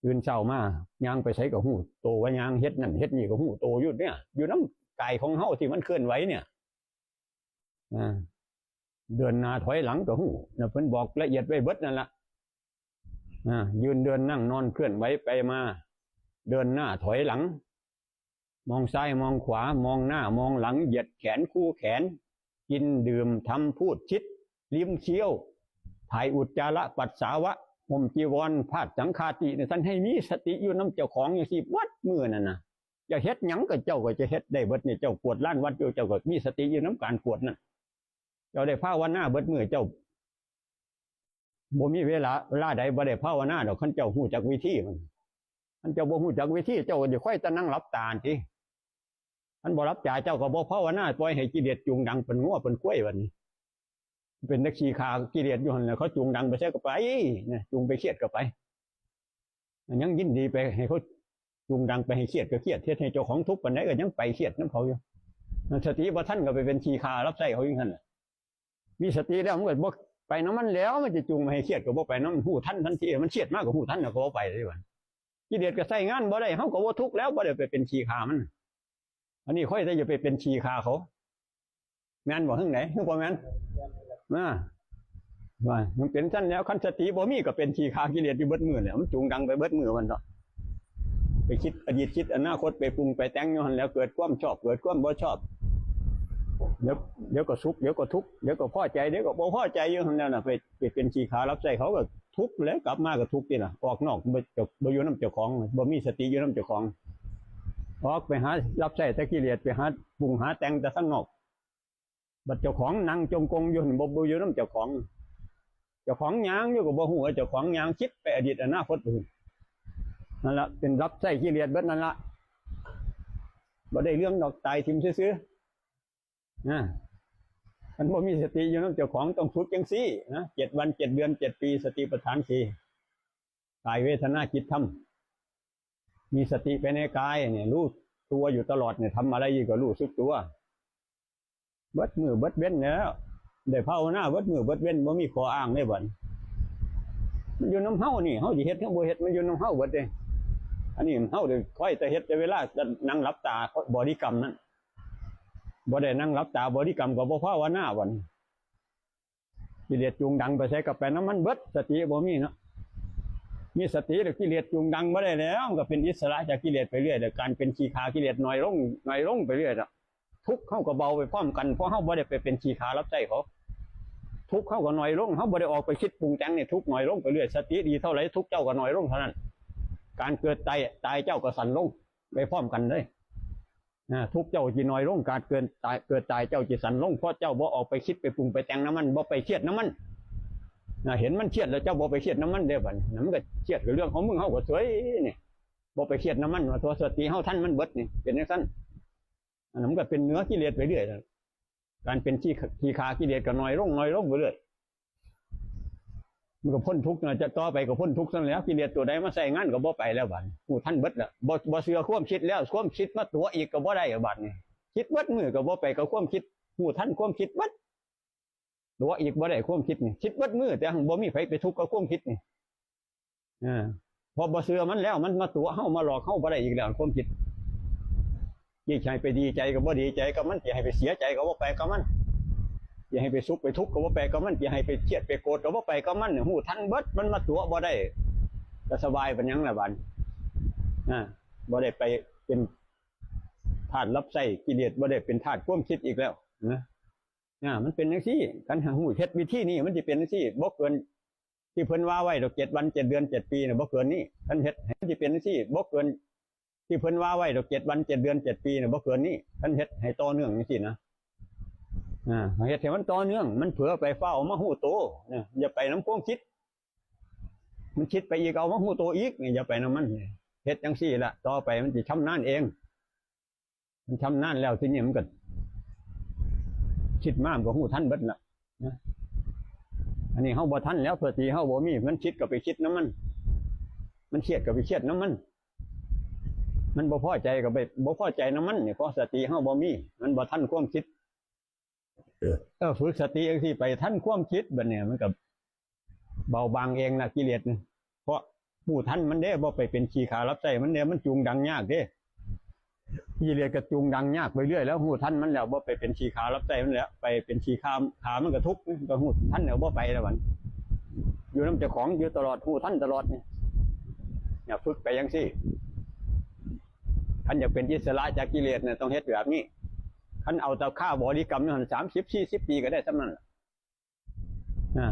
ตื่นเช้ามา ย่างไปไสก็รู้โตว่าย่าง เฮ็ดนั่นเฮ็ดนี่ก็รู้โตอยู่เนี่ย อยู่นำกายของเฮาที่มันเคลื่อนไหวเนี่ย อ่า เดินหน้าถอยหลังก็รู้นะ เพิ่นบอกละเอียดไว้เบิดนั่นล่ะ อ่า ยืนเดินนั่งนอนเคลื่อนไหวไปมา เดินหน้าถอยหลัง มองซ้ายมองขวา มองหน้ามองหลัง เหยียดแขนคู่แขน กินดื่ม ทำพูด คิด ลิ้มเคี้ยว ถ่ายอุจจาระปัสสาวะ ห่มจีวร พาดสังฆาติเนี่ย ท่านให้มีสติอยู่นำเจ้าของจังซี่เบิดมื้อนั่นน่ะ จะเฮ็ดหยังก็เจ้าก็จะเฮ็ดได้เบิดนี่ เจ้ากวดลานวัดอยู่ เจ้าก็มีสติอยู่นำการกวดนั่น เจ้าได้ภาวนาเบิดมื้อ เจ้าบ่มีเวลา เวลาใดบ่ได้ภาวนาดอก คันเจ้ารู้จักวิธีมัน คันเจ้าบ่รู้จักวิธี เจ้าก็สิค่อยแต่นั่งหลับตาติ คันบ่หลับตา เจ้าก็บ่ภาวนา ปล่อยให้กิเลสจูงดังเป็นงัวเป็นควายบัดนี้ เป็นนักขี่ขากิเลสอยู่หั่นแหละ เขาจูงดังไปไสก็ไปนะ จูงไปเครียดก็ไป ยังยินดีไปให้เขาจูงดังไปให้เครียดก็เครียด เฮ็ดให้เจ้าของทุกข์ปานใดก็ยังไปเครียดนำเขาอยู่ สติบ่ทันก็ไปเป็นขี้ข้ารับใช้เขาอยู่หั่นแหละ มีสติแล้วมันก็บ่ไปนำมันแล้ว มันจะจูงมาให้เครียดก็บ่ไปนำ รู้ทันทันที มันเครียดมาก็รู้ทันแล้วก็บ่ไปเลยบัด กิเลสก็ใช้งานบ่ได้ เฮาก็บ่ทุกข์แล้ว บ่ได้ไปเป็นขี้ข้ามัน อันนี้ค่อยแต่จะไปเป็นขี้ข้าเขา แม่นบ่ จั่งใด๋ คือบ่แม่น อ่า ว่ามันเป็นซั่นแล้ว คันสติบ่มีก็เป็นขี้ข้ากิเลสอยู่เบิดมื้อแหละ มันจูงดังไปเบิดมื้อมันเนาะ ไปคิดอดีตคิดอนาคต ไปปรุงไปแต่งอยู่หั่นแหล้ว เกิดความชอบ เกิดความบ่ชอบ เดี๋ยว เดี๋ยวก็สุข เดี๋ยวก็ทุกข์ เดี๋ยวก็พอใจ เดี๋ยวก็บ่พอใจอยู่หั่นแหล้วน่ะ ไป ไปเป็นขี้ข้ารับใช้เขาก็ทุกข์แหละ กลับมาก็ทุกข์นี่ล่ะ ออกนอกบ่ บ่อยู่นำเจ้าของ บ่มีสติอยู่นำเจ้าของ ออกไปหารับใช้แต่กิเลส ไปหาปรุงหาแต่งแต่ทางนอก บัดเจ้าของนั่งจงกงอยู่หั่น บ่ บ่อยู่นำเจ้าของ เจ้าของย่างอยู่ก็บ่ฮู้ว่าเจ้าของย่าง คิดไปอดีตอนาคตไปหั่น นั่นล่ะ เป็นรับใช้กิเลสเบิดนั่นล่ะ บ่ได้เรื่องดอก ตายถิ่มซื่อๆ นะ คันบ่มีสติอยู่นำเจ้าของ ต้องฝึกจั่งซี้นะ เจ็ดวัน เจ็ดเดือน เจ็ดปี สติปัฏฐานสี่ กาย เวทนา จิต ธรรม มีสติไปในกายเนี่ย รู้ตัวอยู่ตลอดเนี่ย ทำอะไรอยู่ก็รู้สึกตัว เบิดมื้อเบิดเว็นแล้ว ได้ภาวนาเบิดมื้อเบิดเว็น บ่มีข้ออ้างเลยบัดนี้ มันอยู่นำเฮานี่ เฮาสิเฮ็ดเฮาบ่เฮ็ด มันอยู่นำเฮาเบิดเด้ อันนี้เฮาได้คอยแต่เฮ็ดแต่เวลานั่งหลับตาบริกรรมนั่น บ่ได้นั่งหลับตาบริกรรมก็บ่ภาวนาบัดนี้ กิเลสจูงดังไปไสก็ไปนำมันเบิด สติบ่มีเนาะ มีสติแล้วกิเลสจูงดังบ่ได้แล้ว มันก็เป็นอิสระจากกิเลสไปเรื่อย แล้วการเป็นขี้ข้ากิเลสน้อยลง น้อยลงไปเรื่อยเนาะ ทุกข์เฮาก็เบาไปพร้อมกัน เพราะเฮาบ่ได้ไปเป็นขี้ข้ารับใช้เขา ทุกข์เฮาก็น้อยลง เฮาบ่ได้ออกไปคิดปรุงแต่งนี่ ทุกข์น้อยลงไปเรื่อย สติดีเท่าไหร่ ทุกข์เจ้าก็น้อยลงเท่านั้น การเกิดตาย ตายเจ้าก็สั้นลงไปพร้อมกันเลย อ่า ทุกข์เจ้าสิน้อยลง การเกิดตาย เกิดตายเจ้าสิสั้นลง เพราะเจ้าบ่ออกไปคิดไปปรุงไปแต่งนำมัน บ่ไปเครียดนำมัน อ่า เห็นมันเครียดแล้วเจ้าบ่ไปเครียดนำมันเด้บัดนี้ มันก็เครียดกับเรื่องของมึง เฮาก็เฉยนี่ บ่ไปเครียดนำมัน ว่าตัวสติเฮาทันมันเบิดนี่ เป็นจังซั่น อันนั้นมันก็เป็นเหนือกิเลสไปเรื่อย การเป็นขี้ ขี้ข้ากิเลสก็น้อยลง น้อยลงไปเรื่อย มันก็พ้นทุกข์นะ จะต่อไปก็พ้นทุกข์ซั่นแหล้ว กิเลสตัวใดมาใส่งานก็บ่ไปแล้วบัดนี้ ฮู้ทันเบิดแล้ว บ่ บ่เชื่อความคิดแล้ว ความคิดมาตั๋วอีกก็บ่ได้บัดนี้ คิดเบิดมื้อก็บ่ไปกับความคิด ฮู้ทันความคิดเบิด ตั๋วอีกบ่ได้ความคิดนี่ คิดเบิดมื้อ แต่บ่มีไผไปทุกข์กับความคิดนี่ อ่า เพราะบ่เชื่อมันแล้ว มันมาตั๋วเฮา มาหลอกเฮาบ่ได้อีกแล้ว ความคิด สิให้ไปดีใจก็บ่ดีใจกับมัน สิให้ไปเสียใจก็บ่ไปกับมัน สิให้ไปสุขไปทุกข์ก็บ่ไปกับมัน สิให้ไปเครียดไปโกรธก็บ่ไปกับมัน ฮู้ทันเบิด มันมาตั๋วบ่ได้ ก็สบายปานหยังล่ะบัด อ่า บ่ได้ไปเป็นทาสรับใช้กิเลส บ่ได้เป็นทาสความคิดอีกแล้วนะ อ่า มันเป็นจังซี่ คันหากฮู้เฮ็ดวิธีนี้ มันสิเป็นจังซี่ บ่เกินที่เพิ่นว่าไว้ดอก เจ็ดวัน เจ็ดเดือน เจ็ดปีน่ะ บ่เกินนี้ คันเฮ็ดให้มันสิเป็นจังซี่ บ่เกินที่เพิ่นว่าไว้ดอก เจ็ดวัน เจ็ดเดือน เจ็ดปีน่ะ บ่เกินนี้ คันเฮ็ดให้ต่อเนื่องจังซี่นะ อ่า เฮ็ดให้มันต่อเนื่อง มันเผลอไปฟ้าวมาฮู้โตนะ อย่าไปนำความคิด มันคิดไปอีก เอามาฮู้โตอีกนี่ อย่าไปนำมัน เฮ็ดจังซี่ละ ต่อไปมันสิชำนาญเอง มันชำนาญแล้วทีนี้มันก็ คิดมามันก็ฮู้ทันเบิดละนะ อันนี้เฮาบ่ทันแล้ว สติเฮาบ่มี มันคิดก็ไปคิดนำมัน มันเครียดก็ไปเครียดนำมัน มันบ่พอใจก็ไปบ่พอใจนำมันนี่ เพราะสติเฮาบ่มี มันบ่ทันความคิด เออ เออ ฝึกสติจังซี่ไปทันความคิดบัดเนี่ย มันก็เบาบางเองนะกิเลสนะ เพราะฮู้ทันมันเด้ บ่ไปเป็นขี้ข้ารับใช้มันเด้ มันจูงดังยากเด้ กิเลสก็จูงดังยากไปเรื่อยแล้ว ฮู้ทันมันแล้ว บ่ไปเป็นขี้ข้ารับใช้มันแล้ว ไปเป็นขี้ข้า ข้ามันก็ทุกข์ ก็ฮู้ทันแล้ว บ่ไปแล้วบัด อยู่นำเจ้าของอยู่ตลอด ฮู้ทันตลอดนี่ เนี่ย ฝึกไปจังซี่ คันอยากเป็นอิสระจากกิเลสเนี่ย ต้องเฮ็ดแบบนี้ คันเอาแต่คาบริกรรมอยู่หั่น สามสิบ สี่สิบ ปีก็ได้ส่ำนั้นล่ะ อ่า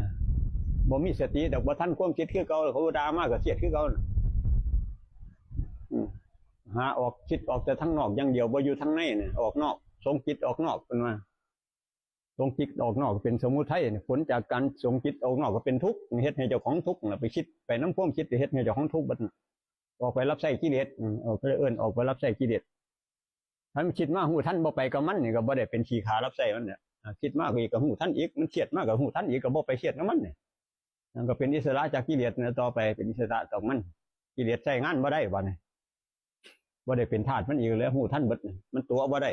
บ่มีสติดอก บ่ทันความคิดคือเก่า เขาด่ามาก็เครียดคือเก่าน่ะ อืม หาออก คิดออกแต่ทางนอกอย่างเดียว บ่อยู่ทางในน่ะ ออกนอก ส่งจิตออกนอก เพิ่นว่า ส่งจิตออกนอกเป็นสมุทัยน่ะ ผลจากการส่งจิตออกนอกก็เป็นทุกข์ เฮ็ดให้เจ้าของทุกข์น่ะ ไปคิดไปนำความคิด เฮ็ดให้เจ้าของทุกข์เบิดน่ะ ออกไปรับใช้กิเลส อืม ออก เอิ้นออกไปรับใช้กิเลส คันมันคิดมาฮู้ทัน บ่ไปกับมันนี่ ก็บ่ได้เป็นขี้ข้ารับใช้มันเนี่ย อ่า คิดมาก็อีกก็ฮู้ทันอีก มันเครียดมาก็ฮู้ทันอีก ก็บ่ไปเครียดกับมันเนี่ย มันก็เป็นอิสระจากกิเลสนะ ต่อไปเป็นอิสระจากมัน กิเลสใช้งานบ่ได้บัดนี้ บ่ได้เป็นทาสมันอีกแล้ว ฮู้ทันเบิด มันตั๋วบ่ได้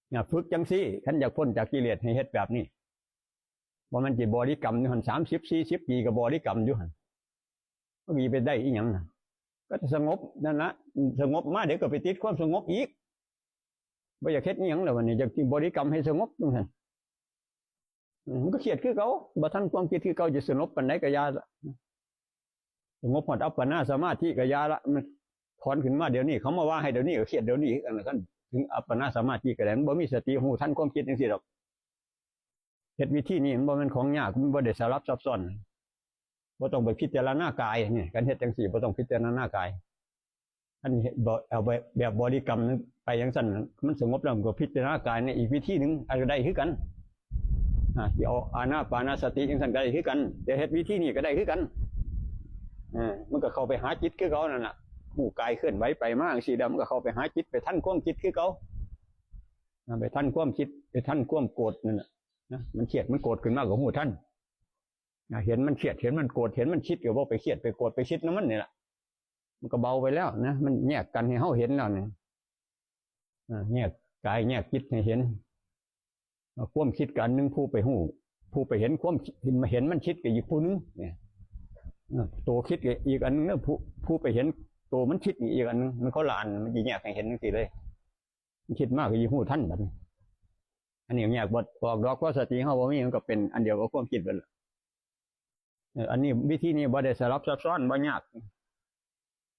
เนี่ย ฝึกจังซี่ คันอยากพ้นจากกิเลสให้เฮ็ดแบบนี้ บ่แม่นสิบริกรรมอยู่หั่น สามสิบ สี่สิบ ปีก็บริกรรมอยู่หั่น มันสิไปได้อีหยังน่ะ ก็สงบนั่นละ สงบมาเดี๋ยวก็ไปติดความสงบอีก บ่อยากเฮ็ดอีหยังแล้วบัดนี้ อยากสิบริกรรมให้สงบจังซั่น อืม มันก็เครียดคือเก่า บ่ทันความคิดคือเก่า จะสงบปานใดก็อย่าละ สงบฮอดอัปปนาสมาธิก็อย่าละ มันถอนขึ้นมาเดี๋ยวนี้ เขามาว่าให้เดี๋ยวนี้ก็เครียดเดี๋ยวนี้ อันนั้นคันถึงอัปปนาสมาธิก็ได้ มันบ่มีสติฮู้ทันความคิดจังซี่ดอก เฮ็ดวิธีนี้มันบ่แม่นของยาก มันบ่ได้สลับซับซ้อน บ่ต้องไปพิจารณากายนี่ คันเฮ็ดจังซี่บ่ต้องพิจารณากาย อันนี้บ่ เอาแบบ แบบบริกรรมไปจังซั่น มันสงบแล้วมันก็พิจารณากายในอีกวิธีหนึ่ง อันก็ได้คือกัน อ่า สิเอาอานาปานสติจังซั่นก็ได้คือกัน จะเฮ็ดวิธีนี้ก็ได้คือกัน อ่า มันก็เข้าไปหาจิตคือเก่านั่นน่ะ ฮู้กายเคลื่อนไหวไปมาจังซี่แล้ว มันก็เข้าไปหาจิต ไปทันความคิดคือเก่า อ่า ไปทันความคิด ไปทันความโกรธนั่นน่ะ นะ มันเครียดมันโกรธขึ้นมาก็ฮู้ทัน อ่า เห็นมันเครียด เห็นมันโกรธ เห็นมันคิด ก็บ่ไปเครียดไปโกรธไปคิดนำมันนี่ล่ะ มันก็เบาไปแล้วนะ มันแยกกันให้เฮาเห็นแล้วเนี่ย อ่า แยกกายแยกจิตให้เห็น อ่า ความคิดกับอันหนึ่ง ผู้ไปฮู้ ผู้ไปเห็นความคิด เห็นมันคิดกับอีกผู้หนึ่งเนี่ย อ่า ตัวคิดกับอีกอันหนึ่งนะ ผู้ ผู้ไปเห็นตัวมันคิดนี่อีกอันหนึ่ง มันคนละอัน มันจะแยกให้เห็นจังซี่เลย มันคิดมากก็ยิ่งฮู้ทันบัดนี้ อันนี้แยกบ่ออกดอก เพราะสติเฮาบ่มี มันก็เป็นอันเดียวกับความคิดเบิดล่ะ เออ อันนี้วิธีนี้บ่ได้สลับซับซ้อน บ่ยาก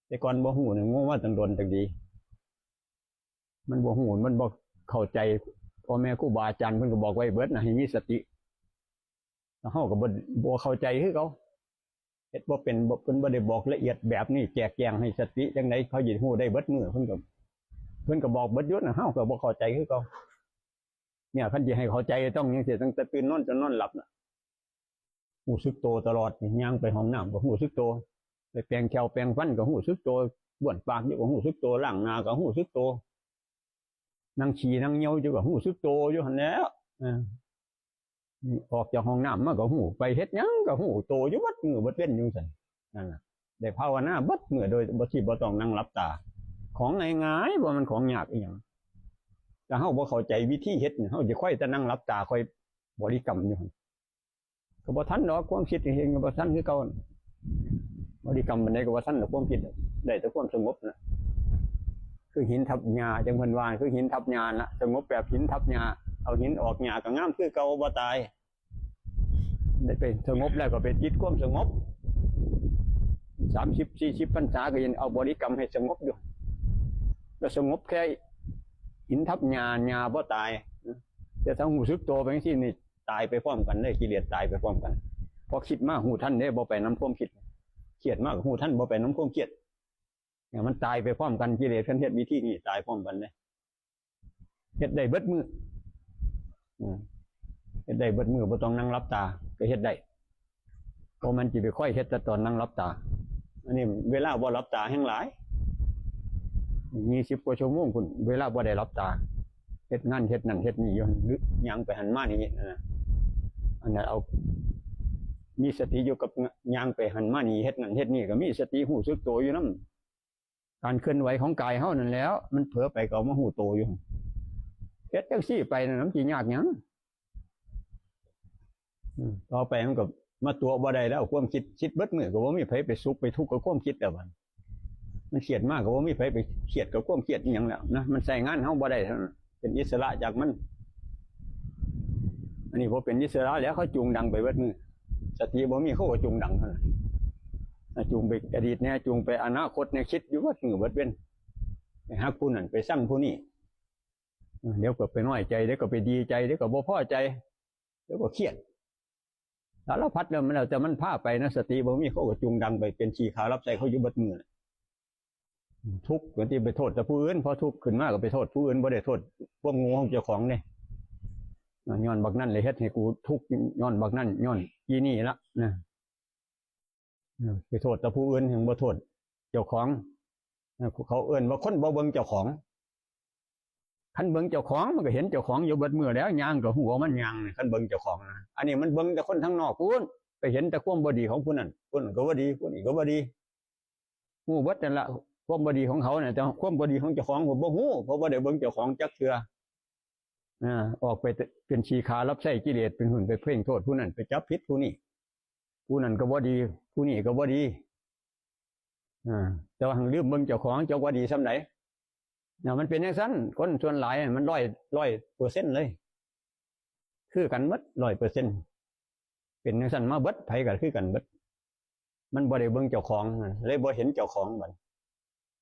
แต่ก่อนบ่ฮู้นี่ โง่มาตั้งโดนตั้งดี มันบ่ฮู้ มันบ่เข้าใจ พ่อแม่ครูบาอาจารย์เพิ่นก็บอกไว้เบิดนะ ให้มีสติ แล้วเฮาก็บ่ บ่เข้าใจคือเขา เฮ็ดบ่เป็น บ่ เพิ่นบ่ได้บอกละเอียดแบบนี้ แจกแจงให้สติจังได๋ เขาสิฮู้ได้เบิดมื้อ เพิ่นก็ เพิ่นก็บอกเบิดอยู่นะ เฮาก็บ่เข้าใจคือเขา เนี่ย คันสิให้เข้าใจต้องจังซี่ ตั้งแต่ตื่นนอนจนนอนหลับน่ะ ฮู้สึกโตตลอดนี่ ย่างไปห้องน้ำก็ฮู้สึกโต ไปแปรงแข้วแปรงฟันก็ฮู้สึกโต บ้วนปากอยู่ก็ฮู้สึกโต ล้างหน้าก็ฮู้สึกโต นั่งขี้นั่งเยี่ยวอยู่ก็ฮู้สึกโตอยู่หั่นแหล้ว เออ นี่ออกจากห้องน้ำมาก็ฮู้ ไปเฮ็ดหยังก็ฮู้โตอยู่เบิดมื้อเบิดเว็นอยู่ซั่น นั่นน่ะ ได้ภาวนาเบิดมื้อโดยบ่ ที่บ่ต้องนั่งหลับตา ของง่ายๆ บ่แม่นของยากอีหยัง แต่เฮาบ่เข้าใจวิธีเฮ็ดนี่ เฮาสิค่อยแต่นั่งหลับตา ค่อยบริกรรมอยู่หั่น ก็บ่ทันดอก ความคิดเองก็บ่ทันคือเก่า บริกรรมปานใดก็บ่ทันดอก ความคิด ได้แต่ความสงบน่ะ คือหินทับหญ้า จังเพิ่นว่า คือหินทับหญ้าน่ะ สงบแบบหินทับหญ้า เอาหินออกหญ้าก็งามคือเก่า บ่ตาย ได้ไปสงบแล้วก็ไปติดความสงบ สามสิบ สี่สิบพรรษาก็ยังเอาบริกรรมให้สงบอยู่ แล้วสงบแค่หินทับหญ้า หญ้าบ่ตาย แต่ถ้าฮู้สึกโตไปจังซี่นี่ ตายไปพร้อมกันเด้ กิเลสตายไปพร้อมกัน พอคิดมาฮู้ทันเด้ บ่ไปนำความคิด เครียดมาก็ฮู้ทัน บ่ไปนำความเครียด เนี่ย มันตายไปพร้อมกัน กิเลสคันเฮ็ดวิธีนี้ตายพร้อมกันเด้ เฮ็ดได้เบิดมื้อ อืม เฮ็ดได้เบิดมื้อ บ่ต้องนั่งหลับตา ก็เฮ็ดได้ เพราะมันสิไปค่อยเฮ็ดแต่ตอนนั่งหลับตา อันนี้เวลาบ่หลับตาแฮงหลาย ยี่สิบกว่าชั่วโมงพุ้น เวลาบ่ได้หลับตา เฮ็ดงานเฮ็ดนั่นเฮ็ดนี่อยู่ หรือย่างไปหั่นมานี่นะ อันนั้นเอา มีสติอยู่กับย่างไปหั่นมานี่ เฮ็ดนั่นเฮ็ดนี่ ก็มีสติฮู้สึกโตอยู่นำ การเคลื่อนไหวของกายเฮานั่นแหล้ว มันเผลอไปก็เอามาฮู้โตอยู่ เฮ็ดจังซี่ไปนั่น มันสิยากหยัง อืม ต่อไปมันก็มาตั๋วบ่ได้แล้ว ความคิด คิดเบิดมื้อก็บ่มีไผไปสุขไปทุกข์กับความคิดแล้วบัด มันเครียดมากก็บ่มีไผไปเครียดกับความเครียดอีหยังแล้วนะ มันใช้งานเฮาบ่ได้เท่านั้น เป็นอิสระจากมัน อันนี้พอเป็นอิสระแล้ว เขาจูงดังไปเบิดมื้อ สติบ่มี เขาก็จูงดังเท่านั้น จูงไปอดีตแน่ จูงไปอนาคตแน่ คิดอยู่เบิดมื้อเบิดเว็น ไปฮักผู้นั้น ไปซังผู้นี้ เดี๋ยวก็ไปน้อยใจ เดี๋ยวก็ไปดีใจ เดี๋ยวก็บ่พอใจ เดี๋ยวก็เครียด สารพัดเรื่องมันแล้ว แต่มันพาไปนะ สติบ่มี เขาก็จูงดังไปเป็นขี้ข้ารับใช้เขาอยู่เบิดมื้อน่ะ ทุกข์ก็สิไปโทษแต่ผู้อื่น พอทุกข์ขึ้นมาก็ไปโทษผู้อื่น บ่ได้โทษความโง่ของเจ้าของเด้ ย้อนบักนั่นเลยเฮ็ดให้กูทุกข์ ย้อนบักนั่น ย้อนอีนี่ละนะ ไปโทษแต่ผู้อื่น ยังบ่โทษเจ้าของ เขาเอิ้นว่าคนบ่เบิ่งเจ้าของ คันเบิ่งเจ้าของมันก็เห็นเจ้าของอยู่เบิดมื้อแล้ว ย่างก็ฮู้ว่ามันย่าง คันเบิ่งเจ้าของนะ อันนี้มันเบิ่งแต่คนทางนอกพุ้น ไปเห็นแต่ความบ่ดีของผู้นั้น ผู้นั้นก็บ่ดี ผู้นี้ก็บ่ดี ฮู้เบิดนั่นละ ความบ่ดีของเขาน่ะ แต่ความบ่ดีของเจ้าของผมบ่ฮู้ เพราะบ่ได้เบิ่งเจ้าของจักเทื่อ อ่า ออกไปเป็นขี้ข้ารับใช้กิเลส เป็นหุ่นไปเพ่งโทษผู้นั้น ไปจับผิดผู้นี้ ผู้นั้นก็บ่ดี ผู้นี้ก็บ่ดี อ่า แต่ว่าหั้งลืมเบิ่งเจ้าของ เจ้าว่าดีส่ำใด นะ มันเป็นจังซั่น คนส่วนหลายมันร้อย ร้อยเปอร์เซ็นต์เลย คือกันหมด ร้อยเปอร์เซ็นต์ เป็นจังซั่นมาเบิด ไผก็คือกันเบิด มันบ่ได้เบิ่งเจ้าของ เลยบ่เห็นเจ้าของบัด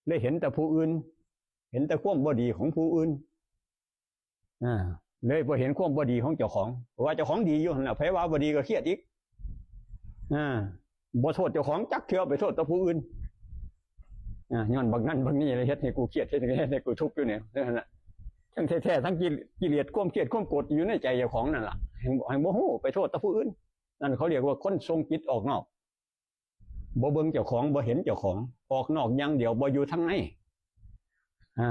เลยเห็นแต่ผู้อื่น เห็นแต่ความบ่ดีของผู้อื่น อ่า เลยบ่เห็นความบ่ดีของเจ้าของ เพราะว่าเจ้าของดีอยู่หั่นน่ะ ไผว่าบ่ดีก็เครียดอีก อ่า บ่โทษเจ้าของจักเทื่อ ไปโทษแต่ผู้อื่น อ่า ย้อนบักนั่นบักนี่เลยเฮ็ดให้กูเครียด เฮ็ดให้ เฮ็ดให้กูทุกข์อยู่เนี่ย นั่นน่ะ ทั้งแท้ๆ ทั้งกิเลส ความเครียด ความโกรธอยู่ในใจเจ้าของนั่นล่ะ แฮ่ง แฮ่งบ่ฮู้ ไปโทษแต่ผู้อื่น นั่นเขาเรียกว่าคนส่งจิตออกนอก บ่เบิ่งเจ้าของ บ่เห็นเจ้าของ ออกนอกอย่างเดียว บ่อยู่ทางใน อ่า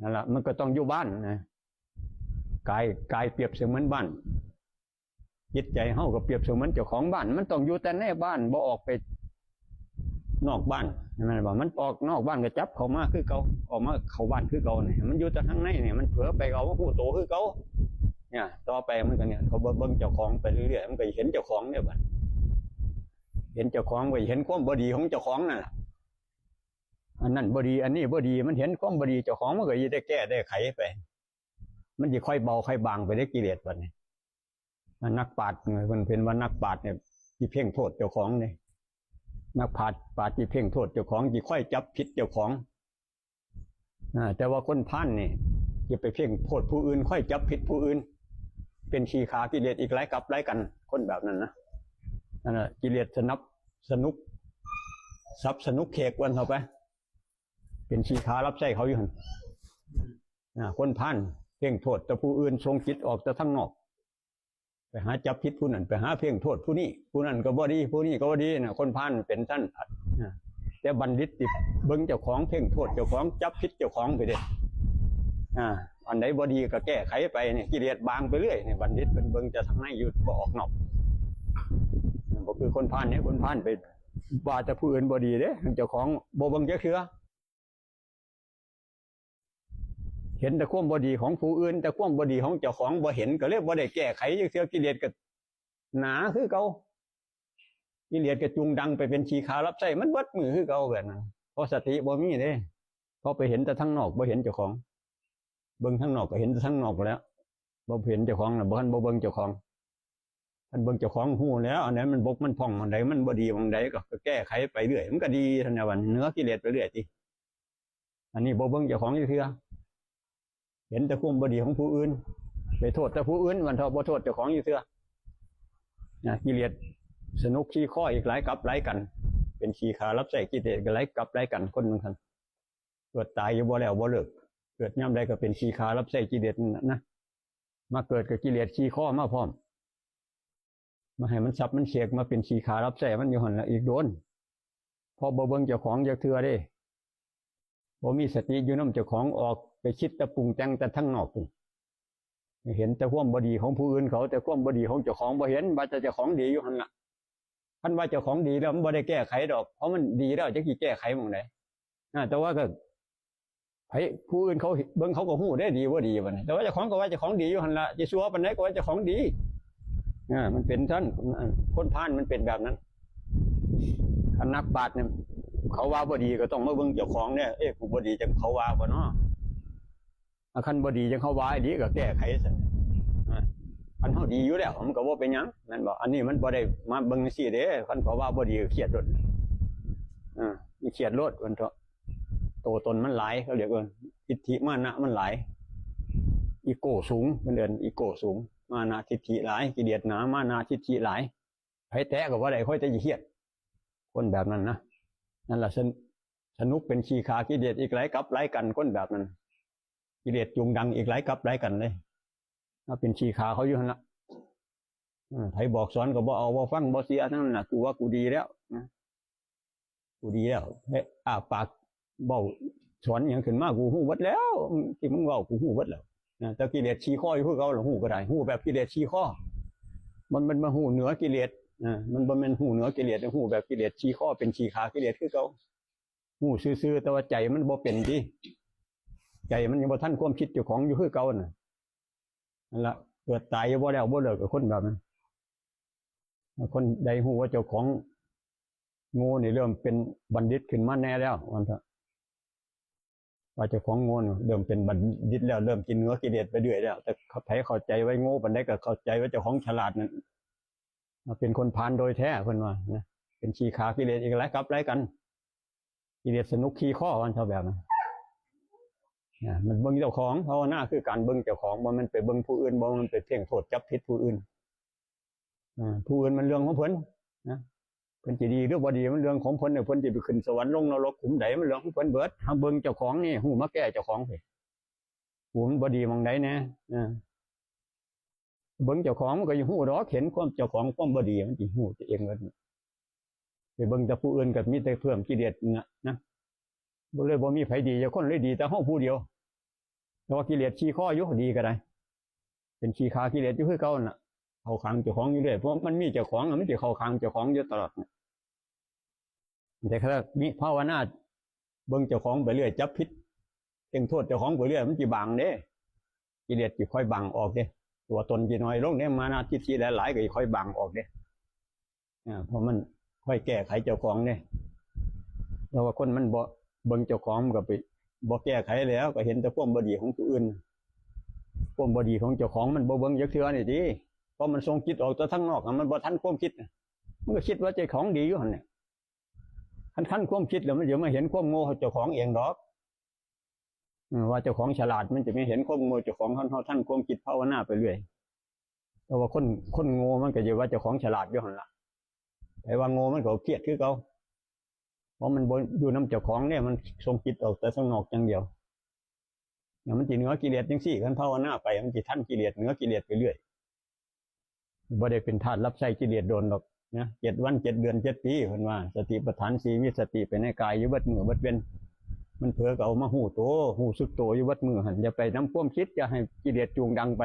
นั่นล่ะ มันก็ต้องอยู่บ้านนะ กาย กายเปรียบเสมือนบ้าน จิตใจเฮาก็เปรียบเสมือนเจ้าของบ้าน มันต้องอยู่แต่ในบ้าน บ่ออกไป นอกบ้าน แม่นบ่ มันออกนอกบ้านก็จับเข้ามาคือเก่า ออกมาเข้าบ้านคือเก่านี่ มันอยู่แต่ทางในนี่ มันเผลอไปก็เอามาฮู้โตคือเก่า เนี่ย ต่อไปมันก็เนี่ย เขาเบิ่งเจ้าของไปเรื่อยๆ มันก็เห็นเจ้าของเนี่ยบัด เห็นเจ้าของก็เห็นความบ่ดีของเจ้าของนั่นล่ะ อันนั้นบ่ดี อันนี้บ่ดี มันเห็นความบ่ดีเจ้าของ มันก็สิได้แก้ได้ไขไป มันสิค่อยเบาค่อยบางไปได้กิเลสบัดนี้ นักปราชญ์เนี่ย เพิ่น เพิ่นว่านักปราชญ์เนี่ย สิเพ่งโทษเจ้าของเนี่ย นักปราชญ์ ปราชญ์สิเพ่งโทษเจ้าของ สิค่อยจับผิดเจ้าของ อ่า แต่ว่าคนพาลนี่ สิไปเพ่งโทษผู้อื่น ค่อยจับผิดผู้อื่น เป็นขี้ข้ากิเลสอีกหลายกับหลายกัน คนแบบนั้นนะ นั่นน่ะ กิเลสสนับสนุก สับสนุกเขกวันเข้าไป เป็นขี้ข้ารับใช้เขาอยู่หั่น อ่า คนพาลเพ่งโทษแต่ผู้อื่น ส่งจิตออกแต่ทางนอก ไปหาจับผิดผู้นั้น ไปหาเพ่งโทษผู้นี้ ผู้นั้นก็บ่ดี ผู้นี้ก็บ่ดีนะ คนพาลเป็นซั่น อ่า แต่บัณฑิตสิเบิ่งเจ้าของ เพ่งโทษเจ้าของ จับผิดเจ้าของไปเด้ อ่า อันใดบ่ดีก็แก้ไขไปเนี่ย กิเลสบางไปเรื่อยเนี่ย บัณฑิตเพิ่นเบิ่งแต่ทางในอยู่ บ่ออกนอก บ่คือคนพาลเนี่ย คนพาลไปว่าแต่ผู้อื่นบ่ดีเด้ เจ้าของบ่เบิ่งจักเทื่อ เห็นแต่ความบ่ดีของผู้อื่น แต่ความบ่ดีของเจ้าของบ่เห็น ก็เลยบ่ได้แก้ไขจักเทื่อ กิเลสก็หนาคือเก่า กิเลสก็จูงดังไปเป็นขี้ข้ารับใช้มันเบิดมื้อคือเก่าแบบนั้น เพราะสติบ่มีเด้ เพราะไปเห็นแต่ทางนอก บ่เห็นเจ้าของ เบิ่งทางนอกก็เห็นแต่ทางนอกแล้ว บ่เห็นเจ้าของน่ะ บ่ทันบ่เบิ่งเจ้าของ คันเบิ่งเจ้าของฮู้แล้ว อันใดมันบกมันพร่อง อันใดมันบ่ดี อันใดก็ ก็แก้ไขไปเรื่อย มันก็ดีเท่านั้น เหนือกิเลสไปเรื่อยติ อันนี้บ่เบิ่งเจ้าของจักเทื่อ เห็นแต่ความบ่ดีของผู้อื่น ไปโทษแต่ผู้อื่น วันเถาะ บ่โทษเจ้าของจักเทื่อ นะ กิเลสสนุกขี้ข้ออีกหลายกับหลายกัน เป็นขี้ข้ารับใช้กิเลสก็หลายกับหลายกัน คนหนึ่งคัน เกิดตายอยู่บ่แล้วบ่เลิก เกิดยามใดก็เป็นขี้ข้ารับใช้กิเลสนั่นน่ะนะ มาเกิดกับกิเลสขี้ข้อมาพร้อม มาให้มันสับมันเขกมาเป็นขี้ข้ารับใช้มันอยู่หั่นละอีกโดน เพราะบ่เบิ่งเจ้าของจักเทื่อเด้ บ่มีสติอยู่นำเจ้าของ ออกไปคิดแต่ปรุงแต่งแต่ทางนอกพุ้น เห็นแต่ความบ่ดีของผู้อื่นเขา แต่ความบ่ดีของเจ้าของบ่เห็น ว่าแต่เจ้าของดีอยู่หั่นละ คันว่าเจ้าของดีแล้วมันบ่ได้แก้ไขดอก เพราะมันดีแล้วจักสิแก้ไขหม่องใด อ่า แต่ว่าก็ ไผ ผู้อื่นเขาเบิ่งเขาก็ฮู้ได้ดีบ่ดีบัดนี้ แต่ว่าเจ้าของก็ว่าเจ้าของดีอยู่หั่นละ สิชั่วปานใดก็ว่าเจ้าของดี อ่า มันเป็นซั่น คนพาลมันเป็นแบบนั้น คันนักปราชญ์เนี่ย เขาว่าบ่ดีก็ต้องมาเบิ่งเจ้าของเนี่ย เอ๊ะ กูบ่ดีจังเขาว่าบ่เนาะ อ่ะ คันบ่ดีจังเขาว่าอีหลีก็แก้ไขซะ อ่ะ คันเฮาดีอยู่แล้วมันก็บ่เป็นหยัง แม่นบ่ อันนี้มันบ่ได้มาเบิ่งจังซี่เด้ คันเขาว่าบ่ดีก็เครียดโลด อ่า มันเครียดโลด มันเถาะ โตตนมันหลาย เขาเรียกว่าทิฏฐิมานะมันหลาย อีโก้สูง มันเอิ้นอีโก้สูง มานะทิฏฐิหลาย กิเลสหนา มานะทิฏฐิหลาย ไผแตะก็บ่ได้ ค่อยแต่สิเครียด คนแบบนั้นนะ นั่นล่ะ สน- สนุกเป็นขี้ข้ากิเลสอีกหลายกับหลายกัน คนแบบนั้น กิเลสจูงดังอีกหลายกับหลายกันเลย มาเป็นขี้ข้าเขาอยู่หั่นละ เออ ไผบอกสอนก็บ่เอาบ่ฟังบ่เชื่อทั้งนั้นน่ะ กูว่ากูดีแล้วนะ กูดีแล้ว เฮ้ย อ้าปากเว้าสอนหยังขึ้นมา กูฮู้เบิดแล้ว ที่มึงเว้ากูฮู้เบิดแล้วนะ แต่กิเลสขี้ข้ออยู่คือเก่าล่ะ ฮู้ก็ได้ ฮู้แบบกิเลสขี้ข้อ มัน มันมาฮู้เหนือกิเลส อ่า มันบ่แม่นฮู้เหนือกิเลส ฮู้แบบกิเลสขี้ข้อ เป็นขี้ข้ากิเลสคือเก่า ฮู้ซื่อๆ แต่ว่าใจมันบ่เป็นติ ใจมันยังบ่ทันความคิดเจ้าของอยู่คือเก่าน่ะ นั่นละ เกิดตายอยู่บ่แล้วบ่เลิกกับคนแบบนั้น คนใดฮู้ว่าเจ้าของโง่นี่เริ่มเป็นบัณฑิตขึ้นมาแน่แล้ว ว่าซั่นเถาะ ว่าเจ้าของโง่นี่เริ่มเป็นบัณฑิตแล้ว เริ่มกินเหนือกิเลสไปเรื่อยแล้ว แต่ไผเข้าใจไว้โง่ปานใดก็เข้าใจว่าเจ้าของฉลาดนั่น เป็นคนพาลโดยแท้ เพิ่นว่านะ เป็นขี้ข้ากิเลสอีกหลายกับหลายกัน กิเลสสนุกขี้ข้อ ว่าซั่นเถาะ แบบนั้น นะ มันเบิ่งเจ้าของ ภาวนาคือการเบิ่งเจ้าของ บ่แม่นไปเบิ่งผู้อื่น บ่แม่นไปเพ่งโทษจับผิดผู้อื่น อ่า ผู้อื่นมันเรื่องของเพิ่นนะ เพิ่นสิดีหรือบ่ดีมันเรื่องของเพิ่นเนี่ย เพิ่นสิไปขึ้นสวรรค์ลงนรกขุมใดมันเรื่องของเพิ่นเบิด เฮาเบิ่งเจ้าของนี่ ฮู้มาแก้เจ้าของสิ กูมันบ่ดีหม่องใดแน่ อ่า เบิ่งเจ้าของมันก็สิฮู้ดอก เห็นความเจ้าของความบ่ดีมันสิฮู้เองเบิด ไปเบิ่งแต่ผู้อื่นก็มีแต่เพิ่มกิเลสนะ นะ บ่เลยบ่มีไผดีจักคนเลย ดีแต่เฮาผู้เดียว แต่ว่ากิเลสขี้ข้ออยู่ ดีก็ได้ เป็นขี้ข้ากิเลสอยู่คือเก่าน่ะ เข้าข้างเจ้าของอยู่เรื่อย เพราะมันมีเจ้าของน่ะ มันสิเข้าข้างเจ้าของอยู่ตลอดน่ะ แต่ถ้ามีภาวนาเบิ่งเจ้าของไปเรื่อย จับผิดเพ่งโทษเจ้าของไปเรื่อย มันสิบางเด้ กิเลสสิค่อยบางออกเด้ ตัวตนสิน้อยลงเด้ มานะทิฏฐิหลายๆ ก็สิค่อยบางออกเด้ อ่า เพราะมันค่อยแก้ไขเจ้าของเด้ แต่ว่าคนมันบ่เบิ่งเจ้าของ มันก็ไปบ่แก้ไขแล้ว ก็เห็นแต่ความบ่ดีของผู้อื่น ความบ่ดีของเจ้าของมันบ่เบิ่งจักเทื่อนี่ติ เพราะมันส่งจิตออกแต่ทางนอกอะ มันบ่ทันความคิดน่ะ มันก็คิดว่าเจ้าของดีอยู่หั่นแหละ คันทันความคิดแล้วมันจะมาเห็นความโง่เจ้าของเองดอก อืม ว่าเจ้าของฉลาด มันจะไม่เห็นความโง่เจ้าของ เฮา เฮาทันความคิดภาวนาไปเรื่อย แต่ว่าคน คนโง่มันก็จะว่าเจ้าของฉลาดอยู่หั่นล่ะ ไผว่าโง่มันก็เครียดคือเก่า เพราะมันบ่อยู่นำเจ้าของเนี่ย มันส่งจิตออกแต่ข้างนอกอย่างเดียว เนี่ยมันสิเหนือกิเลสจังซี่ คันภาวนาไป มันสิทันกิเลส เหนือกิเลสไปเรื่อย บ่ได้เป็นทาสรับใช้กิเลสโดนดอกนะ เจ็ดวัน เจ็ดเดือน เจ็ดปี เพิ่นว่า สติปัฏฐานสี่ มีสติไปในกายอยู่เบิดมื้อเบิดเว็น มันเผลอก็เอามาฮู้โต ฮู้สึกโตอยู่เบิดมื้อหั่น อย่าไปนำความคิด อย่าให้กิเลสจูงดังไป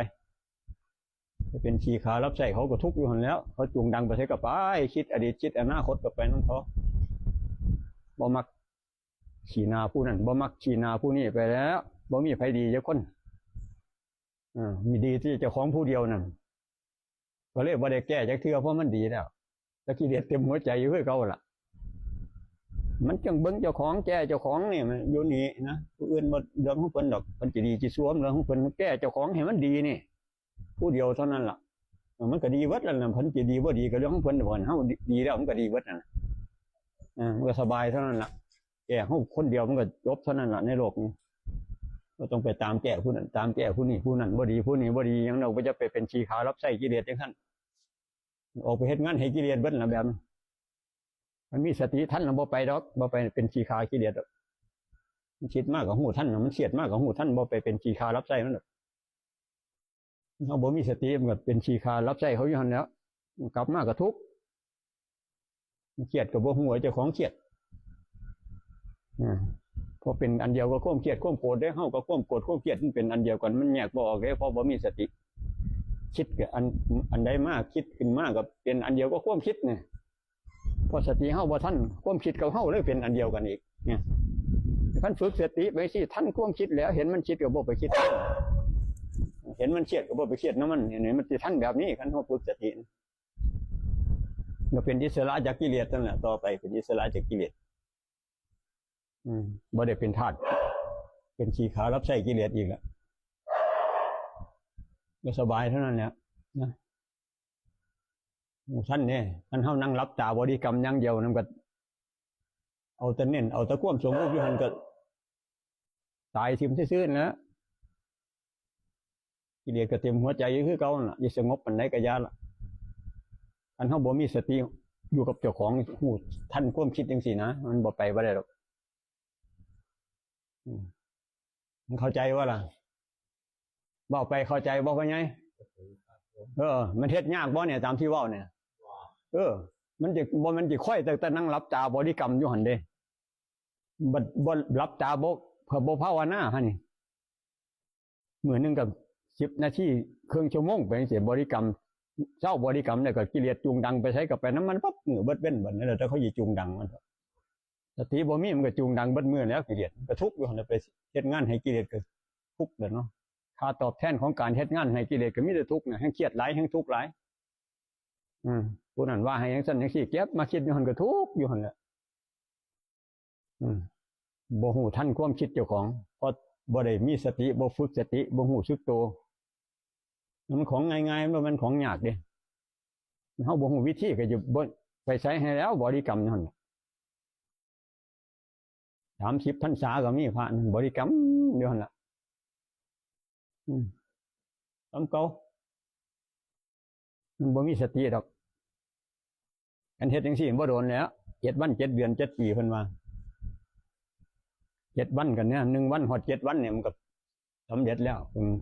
ไปเป็นขี้ข้ารับใช้เขาก็ทุกข์อยู่หั่นแหล้ว เขาจูงดังไปไสก็ไป คิดอดีต คิดอนาคตก็ไปนำเขา บ่มักขี้หน้าผู้นั้น บ่มักขี้หน้าผู้นี้ไปแล้ว บ่มีไผดีจักคน อ่า มีดีที่เจ้าของผู้เดียวนั่น ก็เลยบ่ได้แก้จักเทื่อ เพราะมันดีแล้ว แต่กิเลสเต็มหัวใจอยู่คือเก่าล่ะ มันจั่งเบิ่งเจ้าของ แก้เจ้าของนี่ มันอยู่นี่นะ ผู้อื่นบ่เรื่องของเพิ่นดอก เพิ่นสิดีสิชั่วเรื่องของเพิ่น แก้เจ้าของให้มันดีนี่ ผู้เดียวเท่านั้นล่ะ เออ มันก็ดีเบิดแล้วนะ เพิ่นสิดีบ่ดีก็เรื่องของเพิ่น เฮาดีแล้วมันก็ดีเบิดนั่นน่ะ เออ มันก็สบายเท่านั้นล่ะ แก้เฮาคนเดียวมันก็จบเท่านั้นล่ะในโลกนี้ บ่ต้องไปตามแก้ผู้นั้น ตามแก้ผู้นี้ ผู้นั้นบ่ดี ผู้นี้บ่ดี หยัง เราบ่จะไปเป็นขี้ข้ารับใช้กิเลสจังซั่น ออกไปเฮ็ดงานให้กิเลสเบิดล่ะแบบนั้น มันมีสติทันแล้วบ่ไปดอก บ่ไปเป็นขี้ข้ากิเลสดอก มันคิดมากก็ฮู้ทัน มันเครียดมากก็ฮู้ทัน บ่ไปเป็นขี้ข้ารับใช้มันดอก เฮาบ่มีสติมันก็เป็นขี้ข้ารับใช้เขาอยู่หั่นแหล้ว กลับมาก็ทุกข์ เครียดก็บ่ฮู้ว่าเจ้าของเครียด อ่า เพราะเป็นอันเดียวกับความเครียดความโกรธเด้ เฮากับความโกรธความเครียดมันเป็นอันเดียวกัน มันแยกบ่ออกเด้ เพราะบ่มีสติ คิดก็อัน อันใดมา คิดขึ้นมาก็เป็นอันเดียวกับความคิดนี่ เพราะสติเฮาบ่ทัน ความคิดกับเฮาเลยเป็นอันเดียวกันอีก เนี่ย คันฝึกสติไปสิ ทันความคิดแล้ว เห็นมันคิดก็บ่ไปคิด เห็นมันเครียดก็บ่ไปเครียดนำมัน เนี่ย มันสิทันแบบนี้ คันเฮาฝึกสติ ก็เป็นอิสระจากกิเลสนั่นแหละ ต่อไปเป็นอิสระจากกิเลส อืม บ่ได้เป็นทาส เป็นขี้ข้ารับใช้กิเลสอีกแล้ว ก็สบายเท่านั้นแหละนะ ท่านเนี่ย คันเฮานั่งหลับตาบริกรรมอย่างเดียวนั่นก็ เอาแต่เน้น เอาแต่ความสงบอยู่หั่นก็ ตายถิ่มซื่อๆนั่นแหละ กิเลสก็เต็มหัวใจอยู่คือเก่านั่นล่ะ สิสงบปานใดก็อย่าละ คันเฮาบ่มีสติอยู่กับเจ้าของ ฮู้ทันความคิดจังซี่นะ มันบ่ไปบ่ได้ดอก อืม มันเข้าใจบ่ล่ะ เว้าไปเข้าใจบ่ พ่อใหญ่ เออ มันเฮ็ดยากบ่เนี่ย ตามที่เว้าเนี่ย เออ มันจะบ่ มันจะค่อยแต่ แต่นั่งหลับตาบริกรรมอยู่หั่นเด้ บ่ บ่หลับตาบ่ บ่ภาวนาหั่นนี่ มื้อหนึ่งก็สิบนาที ครึ่งชั่วโมงไปจังซี้ บริกรรม เซาบริกรรมแล้วก็กิเลสจูงดังไปไสก็ไปนำมันปั๊บ มื้อเบิดเว็นบัดนี้ แล้วแต่เขาสิจูงดังมัน สติบ่มีมันก็จูงดังเบิดมื้อแล้ว กิเลสก็ทุกข์อยู่หั่นแหละ ไปเฮ็ดงานให้กิเลสก็ทุกข์แหละเนาะ ค่าตอบแทนของการเฮ็ดงานให้กิเลสก็มีแต่ทุกข์นะ แฮ่งเครียดหลาย แฮ่งทุกข์หลาย อืม ผู้นั้นว่าให้จังซั่นจังซี่ เก็บมาคิดอยู่หั่นก็ทุกข์อยู่หั่นแหละ อืม บ่ฮู้ทันความคิดเจ้าของ เพราะบ่ได้มีสติ บ่ฝึกสติ บ่ฮู้สึกตัว มันของง่ายๆ มันบ่แม่นของยากเด้ เฮาบ่ฮู้วิธีก็จะบ่ไปไสให้แล้ว บริกรรมอยู่หั่นน่ะ สามสิบพรรษาก็มีพระนั่นบริกรรมอยู่หั่นล่ะ อืม ตามเก่า มันบ่มีสติดอก อันเฮ็ดจังซี่บ่โดนแล้ว เจ็ดวัน เจ็ดเดือน เจ็ดปี เพิ่นว่า เจ็ดวันกันเนี่ย หนึ่งวันฮอดเจ็ดวันเนี่ย มันก็สำเร็จแล้ว อืม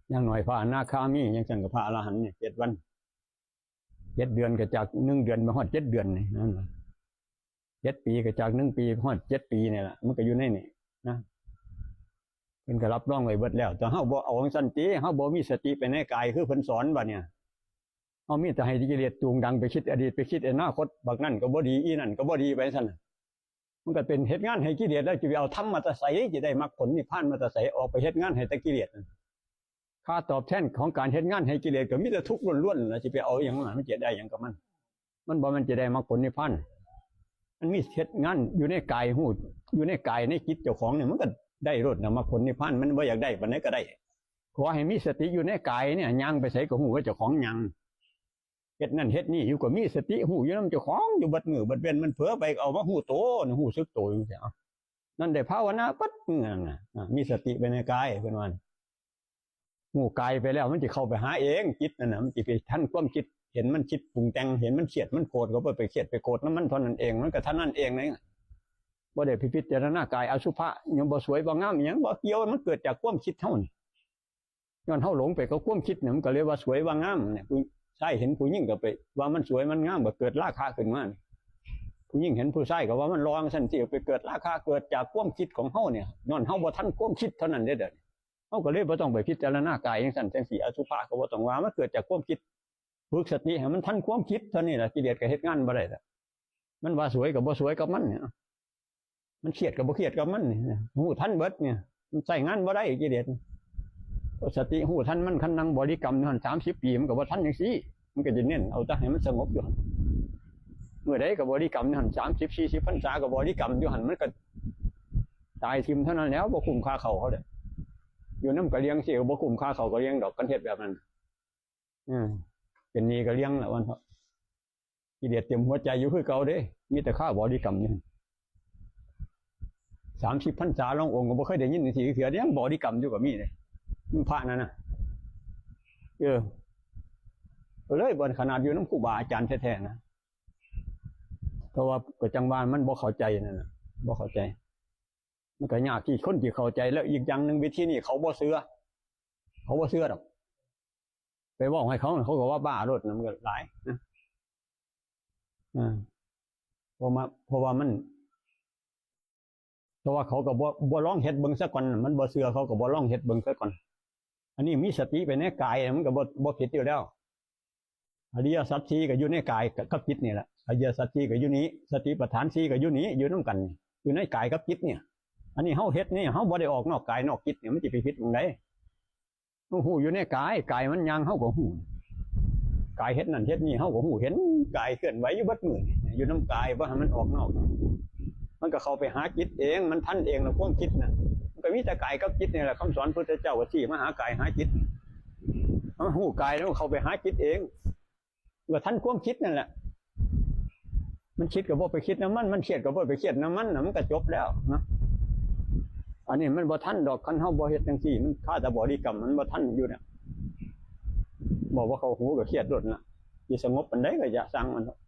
อย่างน้อยพระอนาคามี จังซั่นก็พระอรหันต์เนี่ย เจ็ดวัน เจ็ดเดือนก็จากหนึ่งเดือนมาฮอดเจ็ดเดือนนี่ นั่นล่ะ เจ็ดปีก็จากหนึ่งปีฮอดเจ็ดปีนี่ล่ะ มันก็อยู่ในนี่นะ เพิ่นก็รับรองไว้เบิดแล้ว แต่เฮาบ่เอาจังซั่นติ เฮาบ่มีสติไปในกายคือเพิ่นสอนบัดเนี่ย เฮามีแต่ให้กิเลสจูงดังไปคิดอดีต ไปคิดอนาคต บักนั่นก็บ่ดี อีนั่นก็บ่ดีไปซั่นน่ะ มันก็เป็นเฮ็ดงานให้กิเลส แล้วจะไปเอาธรรมมาแต่ไส จะได้มรรคผลนิพพานมาแต่ไส ออกไปเฮ็ดงานให้แต่กิเลสนั่น ค่าตอบแทนของการเฮ็ดงานให้กิเลสก็มีแต่ทุกข์ล้วนๆ แล้วจะไปเอาอหย่างนั้น มันจะได้อหย่างกับมัน มันบ่ มันจะได้มรรคผลนิพพาน มันมีเฮ็ดงานอยู่ในกาย ฮู้อยู่ในกายในจิตเจ้าของเนี่ย มันก็ได้โลดนะ มรรคผลนิพพาน มันบ่อยากได้ปานใดก็ได้ ขอให้มีสติอยู่ในกายเนี่ย ย่างไปไสก็ฮู้ว่าเจ้าของย่าง เฮ็ดนั่นเฮ็ดนี่อยู่ก็มีสติฮู้อยู่นำเจ้าของ อยู่บัดมื้อบัดเว็น มันเผลอไปเอามาฮู้โตนี่ ฮู้สึกโตอยู่จังซี้ นั่นได้ภาวนาบัดมื้อนั่นน่ะ อ่า มีสติไปในกาย เพิ่นว่า ฮู้กายไปแล้ว มันสิเข้าไปหาเอง จิตนั่นน่ะ มันสิไปทันความคิด เห็นมันคิดปรุงแต่ง เห็นมันเครียดมันโกรธ ก็บ่ไปเครียดไปโกรธนำมันเท่านั้นเอง มันก็เท่านั้นเองนะ บ่ได้ไปพิจารณากายอสุภะ ยังบ่สวยบ่งามอิหยัง บ่เกี่ยว มันเกิดจากความคิดเฮานี่ ย้อนเฮาหลงไปกับความคิดเนี่ย มันก็เลยว่าสวยว่างามเนี่ย ผู้ชายเห็นผู้หญิงก็ไปว่ามันสวยมันงาม ก็เกิดราคะขึ้นมานี่ ผู้หญิงเห็นผู้ชายก็ว่ามันหล่อจังซี้ ไปเกิดราคะ เกิดจากความคิดของเฮาเนี่ย ย้อนเฮาบ่ทันความคิดเท่านั้นเด้อ เดี๋ยวนี้เฮาก็เลยบ่ต้องไปพิจารณากายจังซั่นจังซี้ อสุภะก็บ่ต้องว่า มันเกิดจากความคิด ฝึกสติให้มันทันความคิดเท่านี้ล่ะ กิเลสก็เฮ็ดงานบ่ได้ล่ะ มันว่าสวยก็บ่สวยกับมันเนี่ย มันเครียดก็บ่เครียดกับมันเนี่ย ฮู้ทันเบิดเนี่ย มันใช้งานบ่ได้กิเลส สติฮู้ทันมัน คันนั่งบริกรรมอยู่หั่น สามสิบปี มันก็บ่ทันจังซี้ มันก็จะเน้นเอาแต่ให้มันสงบอยู่หั่น เมื่อใดก็บริกรรมอยู่หั่น สามสิบ สี่สิบพรรษาก็บริกรรมอยู่หั่น มันก็ตายทิ่มเท่านั้นแล้ว บ่คุ้มค่าเข้าเขาเด้อ อยู่นำกะเหรี่ยงซี้ บ่คุ้มค่าเข้ากะเหรี่ยงดอก คันเฮ็ดแบบนั้น อืม เป็นหนี้กะเหรี่ยงละวันเถาะ กิเลสเต็มหัวใจอยู่คือเก่าเด้ มีแต่ค่าบริกรรมอยู่ สามสิบพรรษาหลวงองค์ก็บ่เคยได้ยินจังซี้เทื่อ ยังบริกรรมอยู่ก็มีเด้ พระนั่นน่ะ เออ ก็เลยบ่ ขนาดอยู่นำครูบาอาจารย์แท้ๆนะ เพราะว่าก็จังว่ามันบ่เข้าใจนั่นน่ะ บ่เข้าใจ มันก็ยากที่คนสิเข้าใจ แล้วอีกอย่างหนึ่งวิธีนี้เขาบ่เชื่อ เขาบ่เชื่อดอก ไปเว้าให้เขา เขาก็ว่าบ้าโลดนะ มันก็หลายนะ อ่า เพราะมา เพราะว่ามัน เพราะว่าเขาก็บ่ บ่ลองเฮ็ดเบิ่งซะก่อน มันบ่เชื่อ เขาก็บ่ลองเฮ็ดเบิ่งซะก่อน อันนี้มีสติไปในกาย มันก็บ่ บ่ผิดอยู่แล้ว อริยสัจสี่ก็อยู่ในกายกับจิตนี่แหละ อริยสัจสี่ก็อยู่นี้ สติปัฏฐานสี่ก็อยู่นี้ อยู่นำกันนี่ อยู่ในกายกับจิตเนี่ย อันนี้เฮาเฮ็ดนี่ เฮาบ่ได้ออกนอกกายนอกจิตเนี่ย มันสิไปผิดหม่องใด ฮู้อยู่ในกาย กายมันย่าง เฮาก็ฮู้ กายเฮ็ดนั่นเฮ็ดนี่ เฮาก็ฮู้ เห็นกายเคลื่อนไหวอยู่เบิดมื้อนี่ อยู่นำกาย บ่ให้มันออกนอก มันก็เข้าไปหาจิตเอง มันทันเองแล้ว ความคิดน่ะ มันก็มีแต่กายกับจิตนี่แหละ คำสอนพุทธเจ้าก็ชี้มาหากายหาจิต มันฮู้กายแล้วมันเข้าไปหาจิตเอง ก็ทันความคิดนั่นแหละ มันคิดก็บ่ไปคิดนำมัน มันเครียดก็บ่ไปเครียดนำมันน่ะ มันก็จบแล้วเนาะ อันนี้มันบ่ทันดอก คันเฮาบ่เฮ็ดจังซี่ มันคาแต่บริกรรม มันบ่ทันอยู่เนี่ย บอกว่าเข้าหูก็เครียดโลดน่ะ สิสงบปานใดก็อย่าสั่งมันเนาะ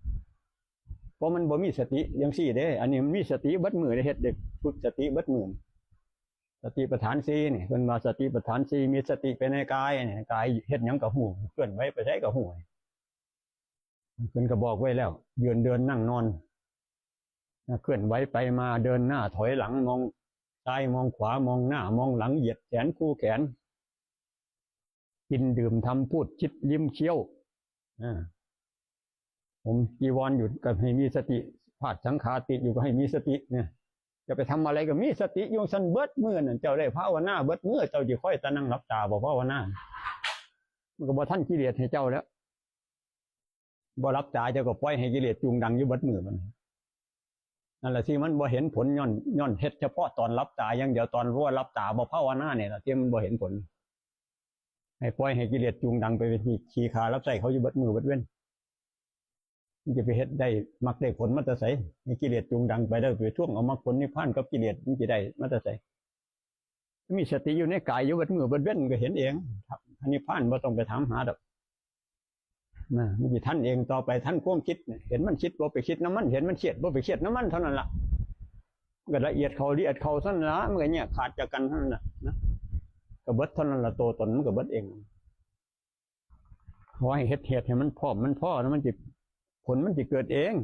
เพราะมันบ่มีสติจังซี่เด้ อันนี้มันมีสติเบิดมื้อเด้ เฮ็ดได้ฝึกสติเบิดมื้อ สติปัฏฐานสี่นี่ เพิ่นว่าสติปัฏฐานสี่ มีสติไปในกายนี่ กายเฮ็ดหยังก็ฮู้ เคลื่อนไหวไปไสก็ฮู้ เพิ่นก็บอกไว้แล้ว ยืนเดินนั่งนอนนะ เคลื่อนไหวไปมา เดินหน้าถอยหลัง มองซ้ายมองขวา มองหน้ามองหลัง เหยียดแขนคู่แขน กินดื่มทำพูดคิดลิ้มเคี้ยว อ่า ผมจีวรอยู่ก็ให้มีสติ พาดสังขาติอยู่ก็ให้มีสติเนี่ย จะไปทำอะไรก็มีสติอยู่ซั่นเบิดมื้อนั่น เจ้าได้ภาวนาเบิดมื้อ เจ้าสิคอยแต่นั่งหลับตาบ่ภาวนา มันก็บ่ทันกิเลสให้เจ้าแล้ว บ่หลับตา เจ้าก็ปล่อยให้กิเลสจูงดังอยู่เบิดมื้อมัน นั่นแหละที่มันบ่เห็นผล ย้อน ย้อนเฮ็ดเฉพาะตอนหลับตาอย่างเดียว ตอนบ่หลับตาบ่ภาวนาเนี่ยล่ะที่มันบ่เห็นผล ให้ปล่อยให้กิเลสจูงดังไปเป็นขี้ข้ารับใช้เขาอยู่เบิดมื้อเบิดเว็น มันจะไปเฮ็ดได้มรรคได้ผลมาแต่ไส ให้กิเลสจูงดังไป แล้วไปทวงเอามรรคผลนิพพานกับกิเลส มันสิได้มาแต่ไส มีสติอยู่ในกายอยู่เบิดมื้อเบิดเว็นก็เห็นเอง พระนิพพานบ่ต้องไปถามหาดอก นะ มันสิทันเอง ต่อไปทันความคิดเนี่ย เห็นมันคิดบ่ไปคิดนำมัน เห็นมันเครียดบ่ไปเครียดนำมันเท่านั้นล่ะ มันก็ละเอียดเข้า ละเอียดเข้าเท่านั้นล่ะ มันก็แยกขาดจากกันเท่านั้นล่ะนะ ก็เบิดเท่านั้นล่ะ ตัวตนมันก็เบิดเอง ขอให้เฮ็ดเหตุให้มันพร้อมมันพอ แล้วมันสิ ผลมันสิเกิดเอง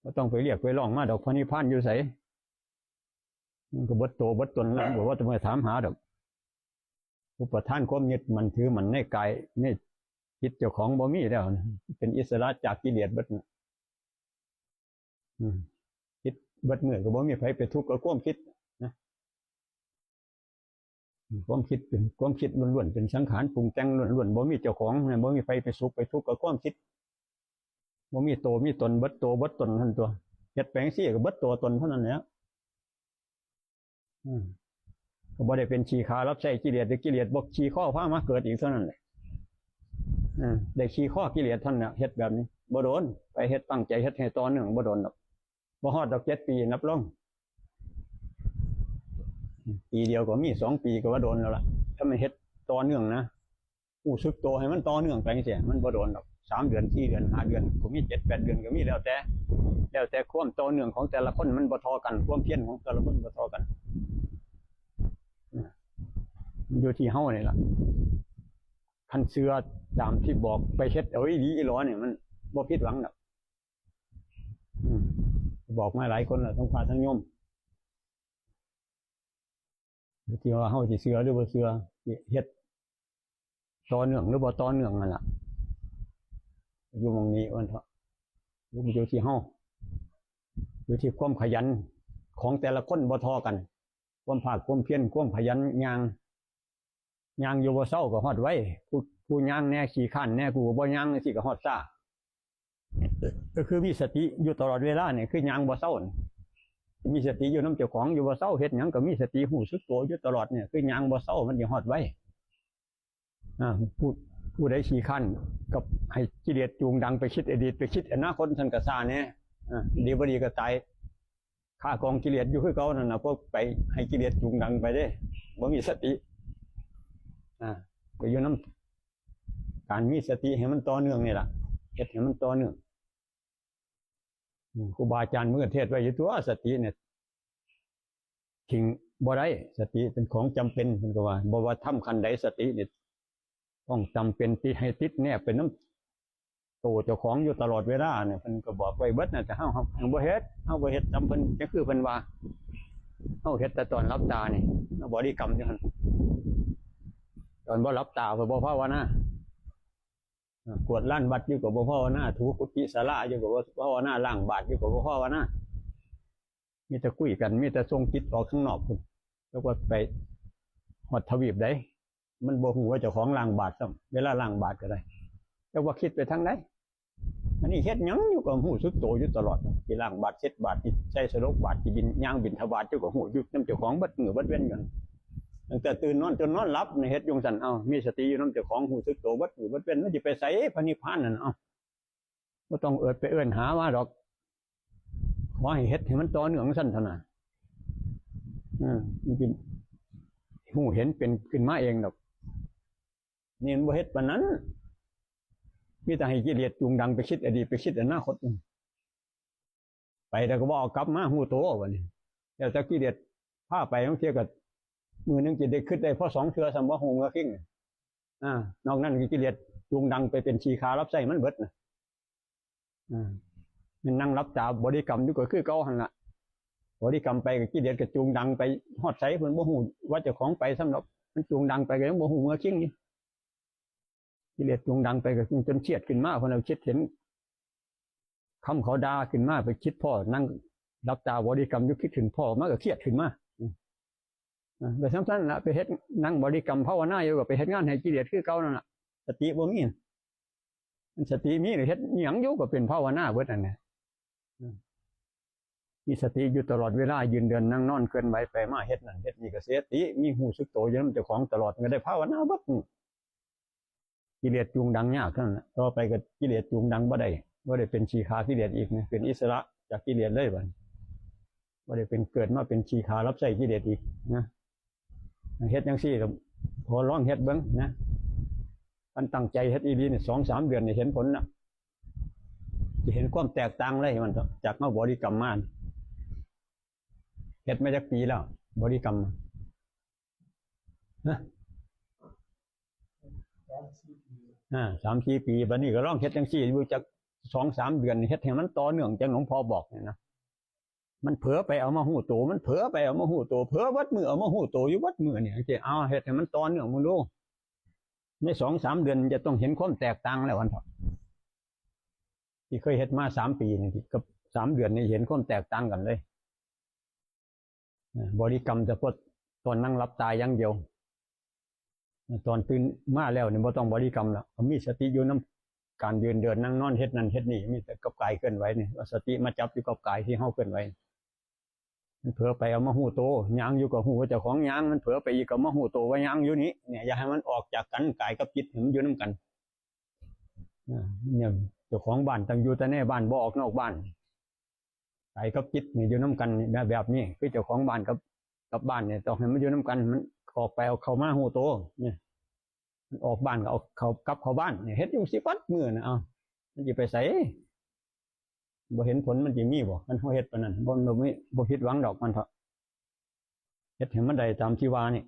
บ่ต้องไปเรียกไปร้องมาดอก พระนิพพานอยู่ไส มันก็เบิดตัวเบิดตนแล้ว บ่ว่าจะมาถามหาดอก อุปาทานความยึดมั่นถือมั่นในกาย ในจิตเจ้าของบ่มีแล้วนะ เป็นอิสระจากกิเลสเบิดนะ อืม จิต เบิดมื้อก็บ่มีไผไปทุกข์กับความคิดนะ ความคิดเป็นความคิดล้วนๆ เป็นสังขารปรุงแต่งล้วนๆ บ่มีเจ้าของนะ บ่มีไผไปสุขไปทุกข์กับความคิด บ่มีโตมีตน เบิดโตเบิดตนเท่านั้นตัว เฮ็ดไปจั่งซี้ก็เบิดโตตนเท่านั้นแหละ อืม ก็บ่ได้เป็นขี้ข้ารับใช้กิเลส แต่กิเลสบ่ขี้ข้อพามาเกิดอีกเท่านั้นแหละ อืม ได้ขี้ข้อกิเลสเท่านั้นแหละ เฮ็ดแบบนี้ บ่โดน ไปเฮ็ดตั้งใจเฮ็ดให้ต่อเนื่อง บ่โดนดอก บ่ฮอดดอกเจ็ดปี นับลง ปีเดียวก็มี สองปีก็ว่าโดนแล้วล่ะ ถ้ามันเฮ็ดต่อเนื่องนะ รู้สึกตัวให้มันต่อเนื่องไปจั่งซี้ มันบ่โดนดอก สามเดือน สี่เดือน ห้าเดือนก็มี เจ็ดแปดเดือนก็มี แล้วแต่ แล้วแต่ความต่อเนื่องของแต่ละคนมันบ่เท่ากัน ความเพียรของแต่ละคนบ่เท่ากัน มันอยู่ที่เฮานี่ล่ะ คันเชื่อตามที่บอกไปเฮ็ดเอาอีหลีอีหลอนี่ มันบ่ผิดหวังดอก อืม บอกมาหลายคนแล้ว ทั้งพระทั้งโยม อยู่ที่ว่าเฮาสิเชื่อหรือบ่เชื่อ สิเฮ็ดต่อเนื่องหรือบ่ต่อเนื่องนั่นล่ะ อยู่หม่องนี้ว่าเถาะ อยู่ อยู่ที่เฮา อยู่ที่ความขยันของแต่ละคนบ่เท่ากัน ความภาคความเพียร ความขยัน ย่าง ย่างอยู่บ่เซาก็ฮอดไว ผู้ ผู้ย่างแหน่ขี้คร้านแหน่ ผู้บ่ย่างจั่งซี้ก็ฮอดช้า ก็คือมีสติอยู่ตลอดเวลานี่ คือย่างบ่เซานี่ มีสติอยู่นำเจ้าของอยู่บ่เซา เฮ็ดหยังก็มีสติรู้สึกตัวอยู่ตลอดนี่ คือย่างบ่เซา มันสิฮอดไว อ่า ผู้ ผู้ใดขี้คร้านก็ให้กิเลสจูงดังไปคิดอดีต ไปคิดอนาคต ซั่นก็ช้าแหน่ อ่า ดีบ่ดีก็ตาย คากองกิเลสอยู่คือเก่านั่นน่ะ เพราะไปให้กิเลสจูงดังไปเด้ บ่มีสติ อ่า ก็อยู่นำการมีสติให้มันต่อเนื่องนี่ล่ะ เฮ็ดให้มันต่อเนื่อง อืม ครูบาอาจารย์เพิ่นก็เทศน์ไว้อยู่ตัว สติเนี่ย ทิ้งบ่ได้ สติเป็นของจำเป็น เพิ่นก็ว่า บ่ว่าธรรมขั้นใด สติเนี่ยต้องจำเป็น ที่ให้ติดแนบเป็นนำ โตเจ้าของอยู่ตลอดเวลาเนี่ย เพิ่นก็บอกไว้เบิดนะ แต่เฮา เฮา เฮาบ่เฮ็ด เฮาบ่เฮ็ดตามเพิ่น ก็คือเพิ่นว่า เฮาเฮ็ดแต่ตอนหลับตานี่ เฮาบริกรรมอยู่หั่น ตอนบ่หลับตาเพิ่นบ่ภาวนา กวาดลานวัดอยู่ก็บ่ภาวนา ถูกุฏิศาลาอยู่ก็บ่ภาวนา ล้างบาตรอยู่ก็บ่ภาวนา มีแต่คุยกัน มีแต่ส่งจิตออกข้างนอกพุ้น แล้วว่าไปฮอดทวีปใด มันบ่ฮู้ว่าเจ้าของล้างบาตรซ้ำ เวลาล้างบาตรก็ได้ แต่ว่าคิดไปทางใด อันนี้เฮ็ดหยังอยู่ก็รู้สึกโตอยู่ตลอด สิล้างบาตร เช็ดบาตร สิใส่สลกบาตร สิบิณ ย่างบิณฑบาตอยู่ก็รู้อยู่นำเจ้าของเบิดมื้อเบิดเว็นกัน ตั้งแต่ตื่นนอนจนนอนหลับนี่เฮ็ดอยู่จั่งซั้น เอ้า มีสติอยู่นำเจ้าของ รู้สึกโตเบิดมื้อเบิดเว็น มันสิไปไส พระนิพพานนั่น เอ้า บ่ต้องเอิ้นไปเอิ้นหามาดอก ขอให้เฮ็ดให้มันต่อเนื่องซั่นเท่านั้น เออ มันสิฮู้เห็นเป็นขึ้นมาเองดอก นี่มันบ่เฮ็ดปานนั้น มีแต่ให้กิเลสจูงดังไปคิดอดีต ไปคิดอนาคต ไปแล้วก็บ่เอากลับมาฮู้โตบัดนี้ แล้วแต่กิเลสพาไป บางเทื่อก็มื้อหนึ่งสิได้คิดได้พอสองเทื่อซ้ำ บ่ฮู้เมื่อคิง อ่า นอกนั้นกิเลสจูงดังไปเป็นขี้ข้ารับใช้มันเบิดนะ อ่า แม่นนั่งหลับตาบริกรรมอยู่ก็คือเก่าหั่นล่ะ บริกรรมไปก็กิเลสก็จูงดังไปฮอดไส เพิ่นบ่ฮู้ว่าเจ้าของไปซ้ำดอก มันจูงดังไปก็ยังบ่ฮู้เมื่อคิงนี่ กิเลสจูงดังไปก็จนเครียดขึ้นมา เพิ่นเอาคิดเห็น คำเขาด่าขึ้นมา ไปคิดพ้อ นั่งหลับตาบริกรรมอยู่ คิดถึงพ้อมาก็เครียดขึ้นมา อืม อ่า ก็ส่ำนั้นล่ะ ไปเฮ็ด นั่งบริกรรมภาวนาอยู่ก็ไปเฮ็ดงานให้กิเลสคือเก่านั่นล่ะ สติบ่มี มันสติมีก็เฮ็ดอิหยังอยู่ก็เป็นภาวนาเบิดนั่นแหละ อืม มีสติอยู่ตลอดเวลา ยืนเดินนั่งนอน เคลื่อนไหวไปมา เฮ็ดนั่นเฮ็ดนี่ก็สติ มีรู้สึกโตอยู่นำเจ้าของตลอด ก็ได้ภาวนาเบิดมื้อ กิเลสจูงดังยากเท่านั้นแหละ ต่อไปก็กิเลสจูงดังบ่ได้ บ่ได้เป็นขี้ข้ากิเลสอีกนะ เป็นอิสระจากกิเลสเลยบัดนี้ บ่ได้เป็น เกิดมาเป็นขี้ข้ารับใช้กิเลสอีกนะ เฮ็ดจั่งซี้ก็ขอลองเฮ็ดเบิ่งนะ คันตั้งใจเฮ็ดอีหลีนี่ สองสามเดือนนี่เห็นผลนะ สิเห็นความแตกต่างเลย มันจากเฮาบริกรรมมา เฮ็ดมาจักปีแล้ว บริกรรม ฮะ อ่า สามสี่ปี บัดนี้ก็ลองเฮ็ดจั่งซี้อยู่จักสองสามเดือน เฮ็ดให้มันต่อเนื่อง จั่งหลวงพ่อบอกนี่นะ มันเผลอไปเอามาฮู้โต มันเผลอไปเอามาฮู้โต เผลอเบิดมื้อเอามาฮู้โตอยู่เบิดมื้อนี่ จั่งซี้ เอาเฮ็ดให้มันต่อเนื่องมึงดู ในสองสามเดือนจะต้องเห็นความแตกต่างแล้ว ว่าซั่นเถาะ ที่เคยเฮ็ดมาสามปีนี่ กับสามเดือนนี่เห็นความแตกต่างกันเลย บริกรรมเฉพาะตอนนั่งหลับตาอย่างเดียว ตอนตื่นมาแล้วนี่บ่ต้องบริกรรมละ มีสติอยู่นำการยืนเดินนั่งนอน เฮ็ดนั่นเฮ็ดนี่ มีแต่กับกายเคลื่อนไหวนี่ เอาสติมาจับอยู่กับกายที่เฮาเคลื่อนไหว มันเผลอไปเอามาฮู้โต ย่างอยู่ก็ฮู้ว่าเจ้าของย่าง มันเผลอไปอีกก็มาฮู้โตว่าย่างอยู่นี่ เนี่ย อย่าให้มันออกจากกัน กายกับจิตให้มันอยู่นำกัน เนี่ย เจ้าของบ้านต้องอยู่แต่ในบ้าน บ่ออกนอกบ้าน กายกับจิตนี่อยู่นำกัน แบบนี้ คือเจ้าของบ้านกับ กับบ้านเนี่ย ต้องให้มันอยู่นำกัน มันออกไปเอาเข้ามาฮู้โต เนี่ย มันออกบ้านก็เอาเข้ากลับเข้าบ้าน เนี่ย เฮ็ดอยู่สิเบิดมื้อนะ เอ้า มันสิไปไส บ่เห็นผลมันสิมีบ่ คันเฮาเฮ็ดปานนั้น บ่ บ่มี บ่ผิดหวังดอก มันเถาะ เฮ็ดให้มันได้ตามที่ว่านี่